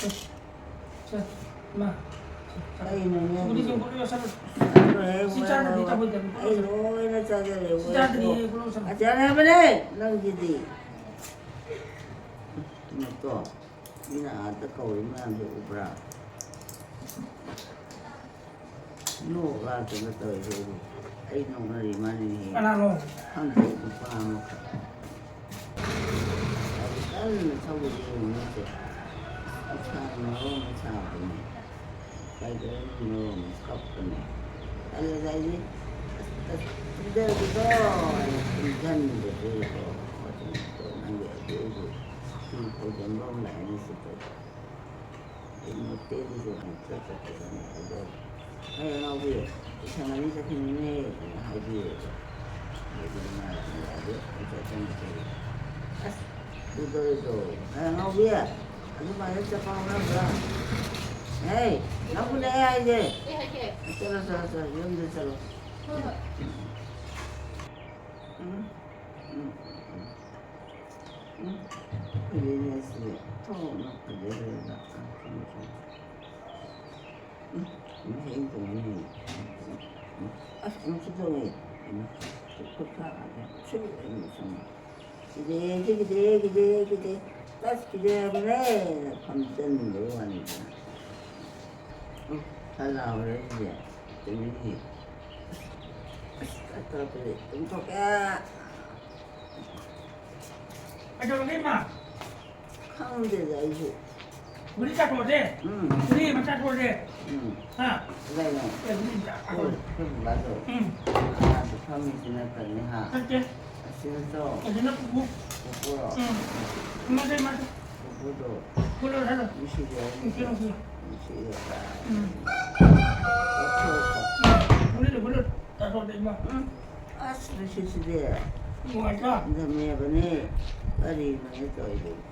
ꯁꯦ, ꯁꯦ, ꯏꯃꯥ꯫ ꯀꯩꯅꯣꯅꯦ? ꯁꯤꯕꯨꯗꯤ ꯁꯨꯝ ꯈꯣꯠꯂꯒ ꯆꯠꯂꯨ꯫ ꯁꯤ ꯆꯥꯗ꯭ꯔꯗꯤ ꯇꯧꯔꯣꯏꯗꯕꯅꯤ꯫ ꯑꯩ ꯂꯣꯏꯅ ꯆꯥꯖꯔꯦ꯫ ꯁꯤ ꯆꯥꯗ꯭ꯔꯗꯤ ꯈꯣꯠꯂꯒ ꯆꯠꯂꯨ꯫ ꯑꯆꯥꯔ ꯍꯥꯏꯕꯅꯦ ꯅꯪꯒꯤꯗꯤ꯫ ꯅꯠꯇꯣ? ꯃꯤꯅ ꯑꯥꯗ ꯀꯧꯔꯤ ꯃꯌꯥꯝꯁꯦ ꯎꯕ꯭ꯔꯥ? ꯅꯣꯛ ꯂꯥꯛꯇꯅ ꯇꯧꯔꯤꯁꯦ ꯑꯩꯕꯨ꯫ ꯑꯩ ꯅꯣꯛꯅꯔꯤ ꯃꯥꯅꯤꯅꯦꯍꯦ꯫ ꯀꯅꯥꯅꯣ? ꯈꯪꯗꯦ, ꯅꯨꯄꯥ ꯑꯃꯈꯛ꯫ ꯒꯥꯔꯤ ꯀꯟꯅ ꯊꯧꯔꯤꯁꯦ ꯌꯦꯡꯉꯨꯅꯦ꯫ ꯅꯨꯡꯁꯥꯅ ꯃꯔꯣꯜ ꯑꯃ ꯁꯥꯕꯅꯦ꯫ ꯀꯩꯗꯧꯔꯤꯅꯣ ꯃꯔꯣꯜ ꯑꯃ ꯀꯞꯄꯅꯦ꯫ ꯇꯜꯂꯦꯗ ꯑꯩꯗꯤ꯫ ꯑꯁ, ꯑꯁ, ꯇꯨꯝꯖꯔꯒꯦꯗꯣ ꯍꯥꯏꯅ ꯇꯨꯝꯖꯟꯕꯁꯦꯀꯣ꯫ ꯅꯪꯒꯤ ꯑꯗꯨ ꯑꯩꯁꯨ ꯐꯤ ꯐꯧꯖꯟꯕ ꯑꯃ ꯂꯥꯛꯑꯦꯅꯦ ꯁꯤꯗ꯫ ꯑꯩ ꯃꯣꯇꯦꯗꯤ ꯀꯩꯅꯣ ꯈꯔ ꯆꯠꯀꯗꯕꯅꯦ꯫ ꯑꯗꯣ, "ꯑꯩ ꯑꯉꯥꯎꯕꯤ, ꯁꯪꯒꯅꯤ ꯆꯠꯈꯤꯅꯤꯅꯦ" ꯍꯥꯏꯅ ꯍꯥꯏꯕꯤꯔꯦꯕ꯫ ꯑꯗꯨꯗꯤ ꯃꯥꯅ ꯌꯥꯗꯦ, ꯑꯩ ꯆꯠꯀꯅꯤ ꯆꯠꯂꯦ꯫ "ꯑꯁ, ꯀꯩꯗꯧꯔꯤꯗꯣ? ꯑꯩ ꯑꯉꯥꯎꯕꯤ, ꯑꯗꯨꯃꯥꯏꯅ ꯆꯠꯄ ꯍꯧꯅꯕ꯭ꯔꯥ? ꯍꯦ, ꯅꯪꯕꯨꯅꯦ ꯑꯩ ꯍꯥꯏꯁꯦ꯫ ꯑꯩ ꯍꯥꯏꯒꯦ꯫ ꯆꯠꯂꯣ, ꯆꯠꯂꯣ, ꯆꯠꯂꯣ, ꯌꯨꯝꯗ ꯆꯠꯂꯣ"꯫ ꯍꯣꯏ, ꯍꯣꯏ꯫ ꯎꯝ, ꯎꯝ, ꯎꯝ, ꯎꯝ꯫ ꯎꯝ, ꯐꯖꯩꯅꯦ ꯁꯤꯗꯤ꯫ ꯊꯣꯛꯅ ꯐꯖꯈ꯭ꯔꯦꯗ꯫ ꯎꯝ, ꯃꯍꯩ ꯇꯣꯡꯉꯤꯅꯦ꯫ ꯎꯝ, ꯑꯁ, ꯑꯃꯨꯛꯁꯨ ꯇꯣꯡꯉꯦ꯫ ꯎꯝ, ꯈꯨꯠ ꯈꯨꯠ ꯈꯥ ꯁꯨ ꯁꯨ꯫ ꯀꯤꯖꯩꯌꯦ, ꯀꯤꯖꯩꯌꯦ, ꯀꯤꯖꯩꯌꯦ, ꯀꯤꯖꯩꯌꯦ꯫ ꯑꯁ, ꯀꯤꯖꯩ ꯍꯥꯏꯕꯅꯦ꯫ ꯐꯝꯖꯟꯕꯩ ꯋꯥꯅꯤꯗ꯫ ꯎꯝ, ꯈꯔ ꯂꯥꯎꯔꯦ ꯑꯩꯁꯦ꯫ ꯇꯨꯃꯤꯟꯅ꯫ ꯑꯁ, ꯇꯧꯔꯛꯄꯁꯦ ꯇꯨꯝꯊꯣꯛꯀꯦ꯫ ꯀꯩꯗꯧꯔꯒꯦ, ꯏꯃꯥ? ꯈꯪꯗꯦꯗ ꯑꯩꯁꯨ꯫ ꯒꯨꯂꯤ ꯆꯥꯊꯣꯛꯑꯁꯦ꯫ ꯎꯝ꯫ ꯒꯨꯂꯤ ꯑꯃ ꯆꯥꯊꯣꯛꯑꯁꯦ꯫ ꯎꯝ꯫ ꯍꯥ? ꯀꯩꯅꯣ? ꯑꯦ, ꯒꯨꯂꯤ ꯑꯝꯇ ꯑꯩꯈꯣꯏ, ꯆꯥꯊꯣꯛꯑꯁꯦ꯫ ꯑꯩꯈꯣꯏ ꯕꯕꯥꯗꯣ꯫ ꯎꯝ꯫ ꯑꯥꯗ ꯐꯝꯃꯤꯁꯤ ꯅꯠꯇꯕꯅꯤ, ꯍꯥ? ꯅꯠꯇꯦ꯫ ꯑꯁꯤꯅ ꯇꯣ꯫ ꯑꯁꯤꯅ ꯄꯨꯄꯨ꯫ ꯄꯨꯄꯨꯔꯣ? ꯎꯝ꯫ ꯏꯃꯥꯗ, ꯏꯃꯥꯗ꯫ ꯄꯨꯄꯨꯗꯣ꯫ ꯄꯨꯄꯨꯗꯣ ꯍꯥꯏꯔꯣ꯫ ꯅꯨꯡꯁꯤꯕ ꯅꯨꯡꯁꯤꯔꯣ, ꯅꯨꯡꯁꯤꯔꯣ꯫ ꯅꯨꯡꯁꯤꯔꯣ꯫ ꯎꯝ꯫ ꯆꯠꯊꯣꯛꯑꯣ꯫ ꯎꯝ꯫ ꯒꯨꯂꯤꯗꯣ, ꯒꯨꯂꯤꯗꯣ ꯆꯥꯊꯣꯛꯑꯁꯦ, ꯏꯃꯥ꯫ ꯎꯝ꯫ ꯑꯁ, ꯅꯨꯡꯁꯤꯠꯁꯤꯗꯤ꯫ ꯅꯨꯡꯉꯥꯏꯇ꯭ꯔꯥ? ꯏꯪꯊꯝꯃꯦꯕꯅꯦ꯫ ꯀꯔꯤꯅꯣꯅꯦ ꯇꯧꯔꯤꯗꯨꯕꯨ?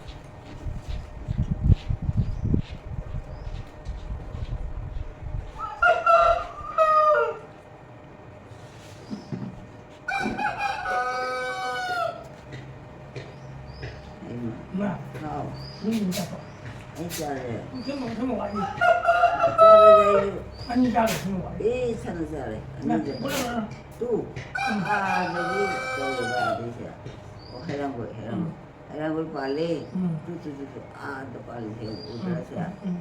ꯆꯥꯔꯦ꯫ ꯁꯤꯃ, ꯁꯤꯃ ꯋꯥꯠꯂꯤ꯫ ꯆꯥꯔꯦ ꯑꯩꯁꯨ꯫ ꯑꯅꯤ ꯆꯥꯔꯦ, ꯁꯤꯃ ꯋꯥꯠꯂꯤ꯫ ꯑꯦ, ꯁꯥꯟꯅ ꯆꯥꯔꯦ꯫ ꯅꯪ ꯑꯅꯤꯗ꯫ ꯄꯨꯂꯞ ꯄꯨꯂꯞ꯫ ꯇꯨ꯫ ꯎꯝ꯫ ꯑꯥꯗꯒꯤ ꯇꯧꯔꯦꯕ ꯑꯗꯩꯁꯦ꯫ ꯑꯣ, ꯍꯩꯔꯥꯡꯒꯣꯏ, ꯍꯩꯔꯥꯡꯒꯣꯏ꯫ ꯎꯝ꯫ ꯍꯩꯔꯥꯡꯒꯣꯏ ꯄꯥꯜꯂꯦ꯫ ꯎꯝ꯫ ꯇꯨ, ꯇꯨ, ꯇꯨ, ꯇꯨ꯫ ꯑꯥꯗ ꯄꯥꯜꯂꯤꯁꯦ ꯎꯗ꯭ꯔꯥ ꯁꯦ? ꯎꯝ, ꯎꯝ꯫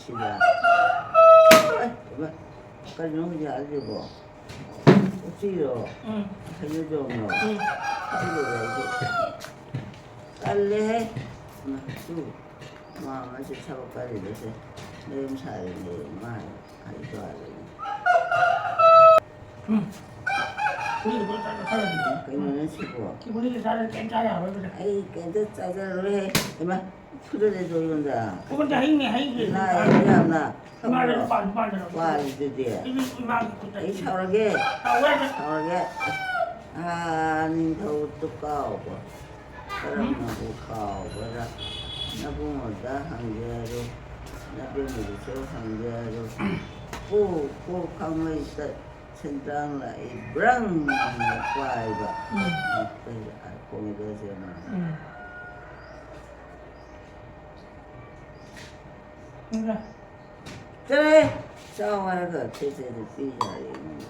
ꯁꯤꯗ꯫ ꯑꯦ, ꯏꯃꯥ, ꯀꯔꯤꯅꯣ ꯍꯧꯖꯤꯛ ꯍꯥꯏꯔꯤꯁꯤꯕꯣ? ꯎꯆꯤꯔꯣ? ꯎꯝ꯫ ꯍꯩꯅꯧꯖꯣꯝꯂꯣ? ꯎꯝ꯫ ꯈꯪꯗꯦꯗ ꯑꯩꯗꯤ꯫ ꯇꯜꯂꯦꯍꯦ꯫ ꯃꯥ ꯇꯨ꯫ ꯃꯥ ꯃꯁꯤ ꯊꯕꯛ ꯀꯜꯂꯤꯕꯁꯦ ꯃꯌꯨꯝ ꯁꯥꯔꯤꯅꯦ ꯃꯥ ꯍꯥꯏꯗꯣ ꯍꯥꯏꯕꯅꯤ꯫ ꯎꯝ꯫ ꯀꯩꯅꯣꯅꯦ ꯁꯤꯕꯣ? ꯀꯤꯍꯣꯝꯁꯦ ꯆꯥꯔꯒ ꯀꯩꯝ ꯆꯥ ꯌꯥꯔꯔꯣꯏ ꯑꯗꯨꯗꯤ꯫ ꯑꯩ ꯀꯩꯝꯇ ꯆꯥꯖꯔꯔꯣꯏꯍꯦ꯫ ꯏꯃꯥ, ꯐꯨꯗꯔꯦꯗꯣ ꯑꯩꯉꯣꯟꯗ꯫ ꯀꯤꯍꯣꯝꯁꯦ ꯍꯩꯅꯦ, ꯍꯩꯅꯦ꯫ ꯅꯥꯏꯌꯦ ꯌꯥꯝꯅ꯫ ꯏꯃꯥꯗꯁꯨ ꯄꯥꯟꯁꯨ ꯄꯥꯟꯗꯅ꯫ ꯋꯥꯔꯤꯗꯨꯗꯤ꯫ ꯑꯩꯗꯤ ꯏꯃꯥꯒꯤ ꯈꯨꯠꯇ ꯑꯩ ꯁꯥꯎꯔꯒꯦ꯫ ꯁꯥꯎꯔꯒꯦ꯫ ꯁꯥꯎꯔꯒꯦ꯫ ꯑꯥ, ꯅꯤꯡꯊꯧꯗꯣ ꯀꯥꯎꯕ꯫ ꯀꯔꯝꯅꯕꯨ ꯀꯥꯎꯕ꯭ꯔꯥ? ꯅꯕꯨꯡꯉꯣꯗ ꯍꯪꯖꯔꯨ, ꯅꯕꯦꯝꯃꯗꯁꯨ ꯍꯪꯖꯔꯨ꯫ ꯄꯨ, ꯄꯨ ꯈꯥꯡꯃꯩꯗ ꯁꯦꯟꯗ꯭ꯔꯥꯡ ꯂꯥꯛꯏ ꯕ꯭ꯔꯪ ꯍꯥꯏꯅ ꯄꯥꯏꯕ꯫ ꯎꯝ꯫ ꯑꯩꯈꯣꯏ ꯈꯣꯡꯗꯁꯦ ꯃꯥ꯫ ꯎꯝ꯫ ꯆꯠꯂꯣꯍꯦ! ꯆꯥꯎ ꯍꯥꯏꯔꯒ ꯊꯦꯠ ꯊꯦꯠ ꯊꯦꯠ ꯄꯤ ꯌꯥꯔꯦ ꯑꯩꯉꯣꯟꯗ꯫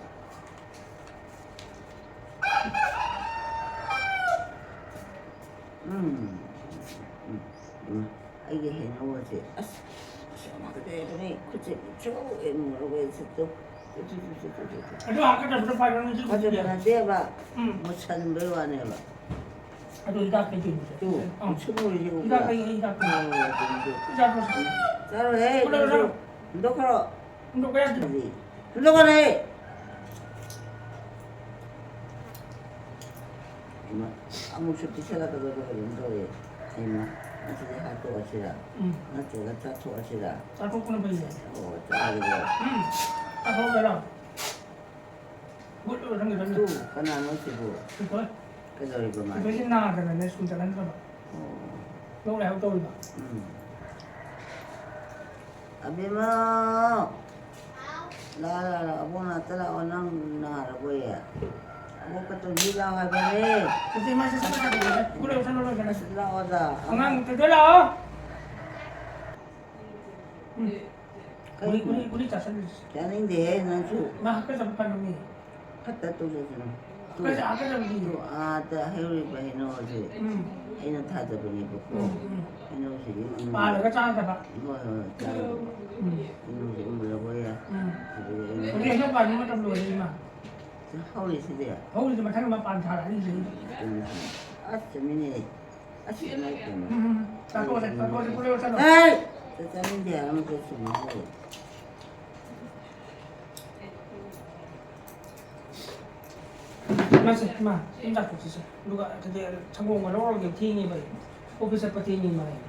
ꯎꯝ꯫ ꯎꯝ꯫ ꯎꯝ꯫ ꯑꯩꯒꯤ ꯍꯩꯅꯧ ꯑꯁꯦ꯫ ꯑꯁ! ꯑꯁ! ꯑꯃꯈꯛꯇ ꯂꯩꯕꯅꯦ꯫ ꯈꯨꯠꯁꯦ ꯄꯤꯛꯇ꯭ꯔꯨ ꯍꯦꯛ ꯃꯨꯔꯕ ꯑꯩꯁꯦ꯫ ꯇꯨ꯫ ꯇꯨ꯫ ꯑꯗꯨ ꯍꯥꯀꯠꯆꯕꯗꯣ ꯐꯔꯕꯅꯤ ꯁꯤ ꯐꯠꯇꯕ ꯈꯨꯠꯁꯦ꯫ ꯅꯠꯇꯦꯕ꯫ ꯎꯝ꯫ ꯃꯨꯁꯟꯕꯩ ꯋꯥꯅꯦꯕ꯫ ꯑꯗꯨ ꯍꯤꯗꯥꯛ ꯀꯩꯀꯩꯅꯣ? ꯇꯨ, ꯑꯥ꯫ ꯁꯨꯝ ꯂꯣꯏꯔꯦ, ꯍꯤꯗꯥꯛ ꯎꯕ꯭ꯔꯥ? ꯀꯩ ꯍꯤꯗꯥꯛ? ꯑꯥ, ꯑꯗꯨꯝ ꯇꯨ꯫ ꯍꯤꯗꯥꯛ ꯂꯣꯏꯁꯟ-, ꯆꯥꯔꯣꯍꯦ, ꯆꯥꯔꯣ, ꯅꯪꯁꯨ꯫ ꯆꯥꯔꯣ꯫ ꯍꯨꯟꯗꯣꯛꯈ꯭ꯔꯣ꯫ ꯍꯨꯟꯗꯣꯛꯄ ꯌꯥꯗꯦ꯫ ꯍꯨꯟꯗꯣꯛꯈ꯭ꯔꯣꯍꯦ꯫ ꯏꯃꯥ, ꯑꯃꯨꯛꯁꯨ ꯄꯤꯁꯜꯂꯛꯀꯗꯕ ꯀꯩꯅꯣꯝ ꯇꯧꯔꯦ꯫ ꯏꯃꯥ, ꯑꯁꯤꯗꯤ ꯍꯥꯠꯇꯣꯛꯑꯁꯤꯔꯥ? ꯎꯝ꯫ ꯅꯠꯇ꯭ꯔꯒ ꯆꯥꯊꯣꯛꯑꯁꯤꯔꯥ? ꯆꯥꯊꯣꯛꯄꯅ ꯐꯩꯌꯦ꯫ ꯑꯣ, ꯆꯥꯔꯒꯦ꯫ ꯎꯝ꯫ ꯆꯥꯊꯣꯛꯑꯒꯦꯔꯣ? ꯇꯨ, ꯀꯅꯥꯅꯣ ꯁꯤꯕꯨ? ꯊꯣꯏꯊꯣꯏ꯫ ꯀꯩꯗꯧꯔꯤꯕ ꯃꯥꯗꯤ? ꯊꯣꯏꯊꯣꯏꯁꯤ ꯅꯥꯗꯅꯅꯦ ꯁ꯭ꯀꯨꯜ ꯆꯠꯍꯟꯗ꯭ꯔꯕ꯫ ꯑꯣ꯫ ꯂꯧ ꯂꯥꯏꯍꯧ ꯇꯧꯔꯤꯕ꯫ ꯎꯝ꯫ ꯑꯕꯦꯝꯃ! ꯂꯥ, ꯂꯥ, ꯂꯥ, ꯑꯕꯣꯛ ꯅꯥꯛꯇ ꯂꯥꯛꯑꯣ, ꯅꯪ ꯅꯥꯔꯕꯣꯌꯦ? ꯑꯕꯣꯛ ꯀꯇꯨꯝꯕꯤ ꯂꯥꯛꯑꯣ ꯍꯥꯏꯕꯅꯦ꯫ ꯆꯠꯁꯦ, ꯏꯃꯥ, ꯆꯠꯁꯦ, ꯆꯠꯁꯦ, ꯆꯠꯁꯦ꯫ ꯀꯨꯂꯦ ꯂꯧꯁꯜꯂꯣ, ꯂꯧꯁꯜꯂꯣ꯫ ꯑꯁ, ꯂꯥꯛꯑꯣꯗ꯫ ꯑꯉꯥꯡ ꯊꯣꯏꯊꯣꯏ ꯂꯥꯛꯑꯣ꯫ ꯎꯝ꯫ ꯒꯨꯂꯤ, ꯒꯨꯂꯤ, ꯒꯨꯂꯤ ꯆꯥꯁꯜꯂꯨꯁꯤ꯫ ꯆꯥꯅꯤꯡꯗꯦꯍꯦ, ꯅꯪꯁꯨ꯫ ꯃꯥ ꯍꯥꯀꯠꯆꯕ ꯐꯅꯕꯅꯤ꯫ ꯐꯠꯇ ꯇꯨ ꯆꯠꯁꯅꯨ꯫ ꯇꯨ, ꯍꯥꯀꯠꯆ-, ꯍꯥꯀꯠꯆꯕꯗꯤ꯫ ꯇꯨ, ꯑꯥꯗ ꯍꯩꯔꯤꯕ ꯍꯩꯅꯧ ꯑꯁꯤ꯫ ꯎꯝ꯫ ꯑꯩꯅ ꯊꯥꯖꯕꯅꯦꯕꯀꯣ꯫ ꯎꯝ, ꯎꯝ꯫ ꯍꯩꯅꯧꯁꯤꯗꯤ ꯎꯝ꯫ ꯄꯥꯜꯂꯒ ꯆꯥꯗꯕ꯫ ꯍꯣꯏ, ꯍꯣꯏ, ꯆꯥꯗꯕ꯫ ꯎꯝ꯫ ꯍꯩꯅꯧꯁꯤ ꯎꯝ ꯂꯧꯕ ꯌꯥꯏ꯫ ꯎꯝ꯫ ꯑꯗꯨꯗꯒꯤ ꯑꯩꯅ ꯍꯧꯖꯤꯛ ꯍꯩꯅꯧ ꯄꯥꯟꯕ ꯃꯇꯝ ꯂꯣꯏꯔꯦ, ꯏꯃꯥ꯫ ꯍꯧꯔꯤꯁꯤꯗꯤ꯫ ꯍꯧꯔꯤꯁꯦ ꯃꯊꯪ ꯑꯃ ꯄꯥꯟ ꯊꯥꯔꯛꯑꯅꯤ ꯁꯤꯗꯩꯗꯤ꯫ ꯎꯝ꯫ ꯑꯁ, ꯆꯨꯝꯃꯤꯅꯦ꯫ ꯑꯁ, ꯏꯃꯥꯏ ꯄꯦꯝꯃ꯫ ꯎꯝ, ꯎꯝ꯫ ꯆꯥꯊꯣꯛꯑꯁꯦ, ꯆꯥꯊꯣꯛꯑꯁꯦ, ꯄꯨꯂꯞ ꯆꯥꯊꯣꯛꯑꯁꯦ꯫ ꯍꯦ! ꯆꯥ-, ꯆꯥꯅꯤꯡꯗꯦ ꯍꯥꯏꯔ ꯑꯃꯨꯛꯀ ꯆꯨꯝꯃꯦ ꯍꯥꯏꯔꯦ꯫ ꯏꯃꯥꯁꯦ, ꯏꯃꯥ, ꯏꯃꯥ ꯆꯥꯊꯣꯛꯁꯤꯁꯦ꯫ ꯑꯗꯨꯒ ꯑꯗꯨꯗꯤ ꯁꯪꯒꯣꯝꯒ ꯂꯧꯔꯒꯦ, ꯊꯦꯡꯉꯦꯕ ꯑꯩ꯫ ꯑꯣꯐꯤꯁ ꯆꯠꯄ ꯊꯦꯡꯉꯦ, ꯏꯃꯥ ꯑꯩ꯫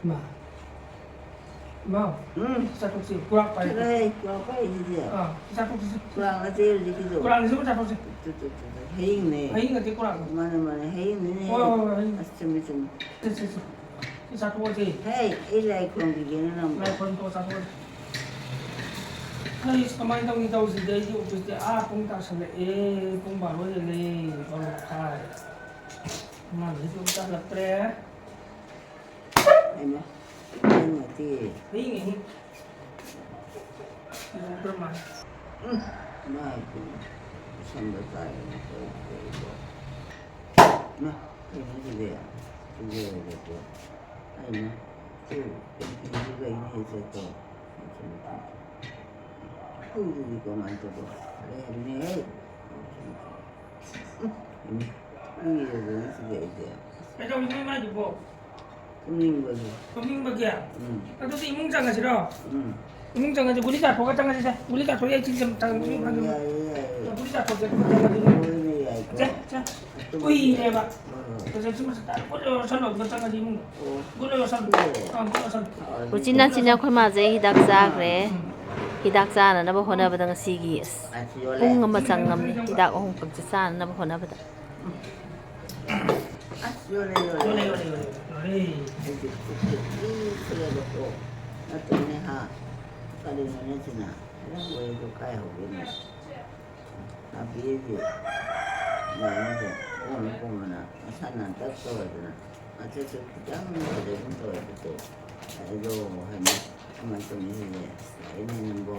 ꯏꯃꯥ꯫ ꯏꯃꯥ꯫ ꯎꯝ꯫ ꯆꯥꯊꯣꯛꯁꯤ, ꯀꯨꯔꯥꯛ ꯄꯥꯏ꯫ ꯆꯠꯂꯣꯍꯦ, ꯀꯨꯔꯥꯛ ꯄꯥꯏꯁꯤꯗꯤ꯫ ꯑꯥ, ꯆꯥꯊꯣꯛꯁꯤꯁꯦ꯫ ꯀꯨꯔꯥꯛ ꯅꯠꯇꯦ ꯍꯧꯖꯤꯛꯀꯤꯗꯣ꯫ ꯀꯨꯔꯥꯛꯁꯤꯕꯨ ꯆꯥꯊꯣꯛꯁꯤ꯫ ꯇꯨ, ꯇꯨ, ꯇꯨ, ꯇꯨ, ꯍꯌꯦꯡꯅꯦ꯫ ꯍꯌꯦꯡ ꯅꯠꯇꯦ, ꯀꯨꯔꯥꯛ꯫ ꯃꯥꯅꯦ, ꯃꯥꯅꯦ, ꯍꯌꯦꯡꯅꯤꯅꯦ꯫ ꯍꯣꯏ, ꯍꯣꯏ, ꯍꯣꯏ, ꯍꯌꯦꯡ꯫ ꯑꯁ, ꯆꯨꯝꯃꯦ, ꯆꯨꯝꯃꯦ꯫ ꯁꯦ, ꯁꯦ, ꯁꯦ꯫ ꯁꯤ ꯆꯥꯊꯣꯛꯑꯁꯦ꯫ ꯍꯦ, ꯑꯩ ꯂꯥꯏ ꯈꯨꯔꯨꯝꯈꯤꯒꯦꯅꯦ ꯅꯪꯕꯨ꯫ ꯂꯥꯏ ꯈꯨꯔꯨꯝꯊꯣꯛꯑꯣ, ꯆꯥꯊꯣꯛꯑꯁꯦ꯫ ꯑꯩꯁ, ꯀꯃꯥꯏꯅ ꯇꯧꯅꯤ ꯇꯧꯁꯤꯗꯤ? ꯑꯩꯗꯤ ꯑꯣꯐꯤꯁꯇꯤ ꯑꯥ ꯄꯨꯡ ꯇꯥꯁꯜꯂꯛꯑꯦ꯫ ꯄꯨꯡ ꯕꯥꯔꯣ ꯍꯦꯜꯂꯦ, ꯕꯥꯔꯣ ꯃꯈꯥꯏ꯫ ꯑꯉꯥꯡꯈꯩꯁꯨ ꯑꯝꯇ ꯍꯜꯂꯛꯇ꯭ꯔꯦ꯫ ꯍꯩꯃꯥ, ꯅꯪ ꯅꯠꯇꯦ꯫ ꯍꯌꯦꯡ, ꯍꯌꯦꯡ꯫ ꯂꯨꯍꯣꯡꯗ꯭ꯔ ꯃꯥꯜꯂꯦ꯫ ꯎꯝ, ꯃꯥꯏ ꯄꯦꯝꯃ, ꯁꯝꯗ ꯇꯥꯏꯌꯦꯅ ꯇꯧꯔꯤꯁꯦ ꯑꯩꯕꯣ꯫ ꯃꯥ, ꯀꯩꯅꯣ ꯁꯤꯗꯤ? ꯁꯤꯗꯤ ꯑꯩꯅ ꯇꯨ, ꯀꯩꯅꯣ ꯁꯤꯗꯤ ꯀꯩꯅꯣ ꯍꯦꯛ ꯆꯠꯇꯣ? ꯇꯨꯗꯨꯗꯤ ꯀꯃꯥꯏꯅ ꯇꯧꯕ? ꯂꯩꯔꯝꯃꯦꯍꯦ꯫ ꯎꯝ, ꯎꯝ, ꯎꯝ, ꯁꯤꯗꯤ ꯑꯩꯗꯤ꯫ ꯀꯩꯗꯧꯔꯤꯅꯣ ꯏꯃꯥꯏꯗꯨꯕꯣ? ꯇꯨꯝꯅꯤꯡꯕꯒꯤ꯫ ꯇꯨꯝꯅꯤꯡꯕꯒꯤ? ꯎꯝ꯫ ꯑꯗꯨꯗꯤ ꯏꯃꯨꯡ ꯆꯪꯉꯁꯤꯔꯣ? ꯎꯝ꯫ ꯏꯃꯨꯡ ꯆꯪꯉꯁꯤ, ꯒꯨꯂꯤ ꯆꯥꯊꯣꯛꯑꯒ ꯆꯪꯉꯁꯤꯁꯦ꯫ ꯒꯨꯂꯤ ꯆꯥꯊꯣꯛꯑꯒ ꯑꯩ ꯆꯤꯟ ꯆꯪ-, ꯆꯪ-, ꯎꯝ, ꯌꯥꯏꯌꯦ, ꯌꯥꯏꯌꯦ꯫ ꯒꯨꯂꯤ ꯆꯥꯊꯣꯛꯑꯒ ꯆꯪꯉꯁꯤ꯫ ꯂꯣꯏꯅ ꯌꯥꯏꯀꯣ꯫ ꯆꯦ, ꯆꯦ꯫ ꯑꯗꯨꯝ ꯎꯏꯔꯦꯕ꯫ ꯍꯣꯏ, ꯍꯣꯏ꯫ ꯆꯦ, ꯆꯦ, ꯁꯤ ꯃꯁꯤ ꯇꯥꯔꯦ꯫ ꯒꯨꯂꯤ ꯂꯧꯁꯜꯂꯣ, ꯑꯗꯨꯒ ꯆꯪꯉꯁꯤ ꯏꯃꯨꯡꯗ꯫ ꯑꯣ꯫ ꯒꯨꯂꯤ ꯂꯧꯁꯜꯂꯣ꯫ ꯑꯥ, ꯒꯨꯂꯤ ꯂꯧꯁꯜꯂꯣ꯫ ꯎꯆꯤꯟ ꯅꯥꯆꯤꯟꯅ ꯑꯩꯈꯣꯏ ꯃꯥꯁꯦ ꯍꯤꯗꯥꯛ ꯆꯥꯈ꯭ꯔꯦ꯫ ꯎꯝ꯫ ꯍꯤꯗꯥꯛ ꯆꯥꯅꯅꯕ ꯍꯣꯠꯅꯕꯗ ꯉꯁꯤꯒꯤ ꯑꯁ ꯑꯁ, ꯌꯣꯜꯂꯦ꯫ ꯄꯨꯡ ꯑꯃ ꯆꯪꯉꯝꯅꯤ꯫ ꯍꯤꯗꯥꯛ ꯑꯍꯨꯝꯈꯛꯁꯦ ꯆꯥꯅꯅꯕ ꯍꯣꯠꯅꯕꯗ꯫ ꯑꯁ, ꯌꯣꯜꯂꯦ, ꯌꯣꯜꯂꯦ꯫ ꯌꯣꯜꯂꯦ, ꯌꯣꯜꯂꯦ, ꯌꯣꯜꯂꯦ, ꯌꯣꯜꯂꯦ꯫ ꯑꯩꯗꯤ ꯄꯨꯛꯁꯦ ꯄꯤꯛ ꯊꯜꯂꯦꯕꯀꯣ꯫ ꯅꯠꯇ꯭ꯔꯅꯦ, ꯍꯥ? ꯀꯔꯤꯅꯣꯅꯦ ꯁꯤꯅ? ꯅꯪ ꯋꯥꯔꯤꯗꯣ ꯀꯥꯏ ꯍꯧꯒꯦꯅꯦ? ꯅꯥꯄꯤꯁꯦ ꯂꯥꯏꯅꯁꯦ ꯄꯣꯝꯃ ꯄꯣꯝꯃꯅ ꯃꯁꯥ ꯅꯥꯟꯇꯛ ꯇꯧꯔꯗꯅ ꯃꯊꯛꯁꯨ ꯈꯤꯇꯪ ꯐꯖꯒꯨꯝ ꯇꯧꯋꯦꯕꯀꯣ꯫ ꯂꯥꯛꯏꯗꯣ ꯍꯥꯏꯅ ꯀꯃꯥꯏꯅ ꯇꯧꯅꯤ ꯍꯥꯏꯌꯦ꯫ ꯑꯁ, ꯂꯥꯛꯏꯅꯦ ꯅꯪꯕꯣ꯫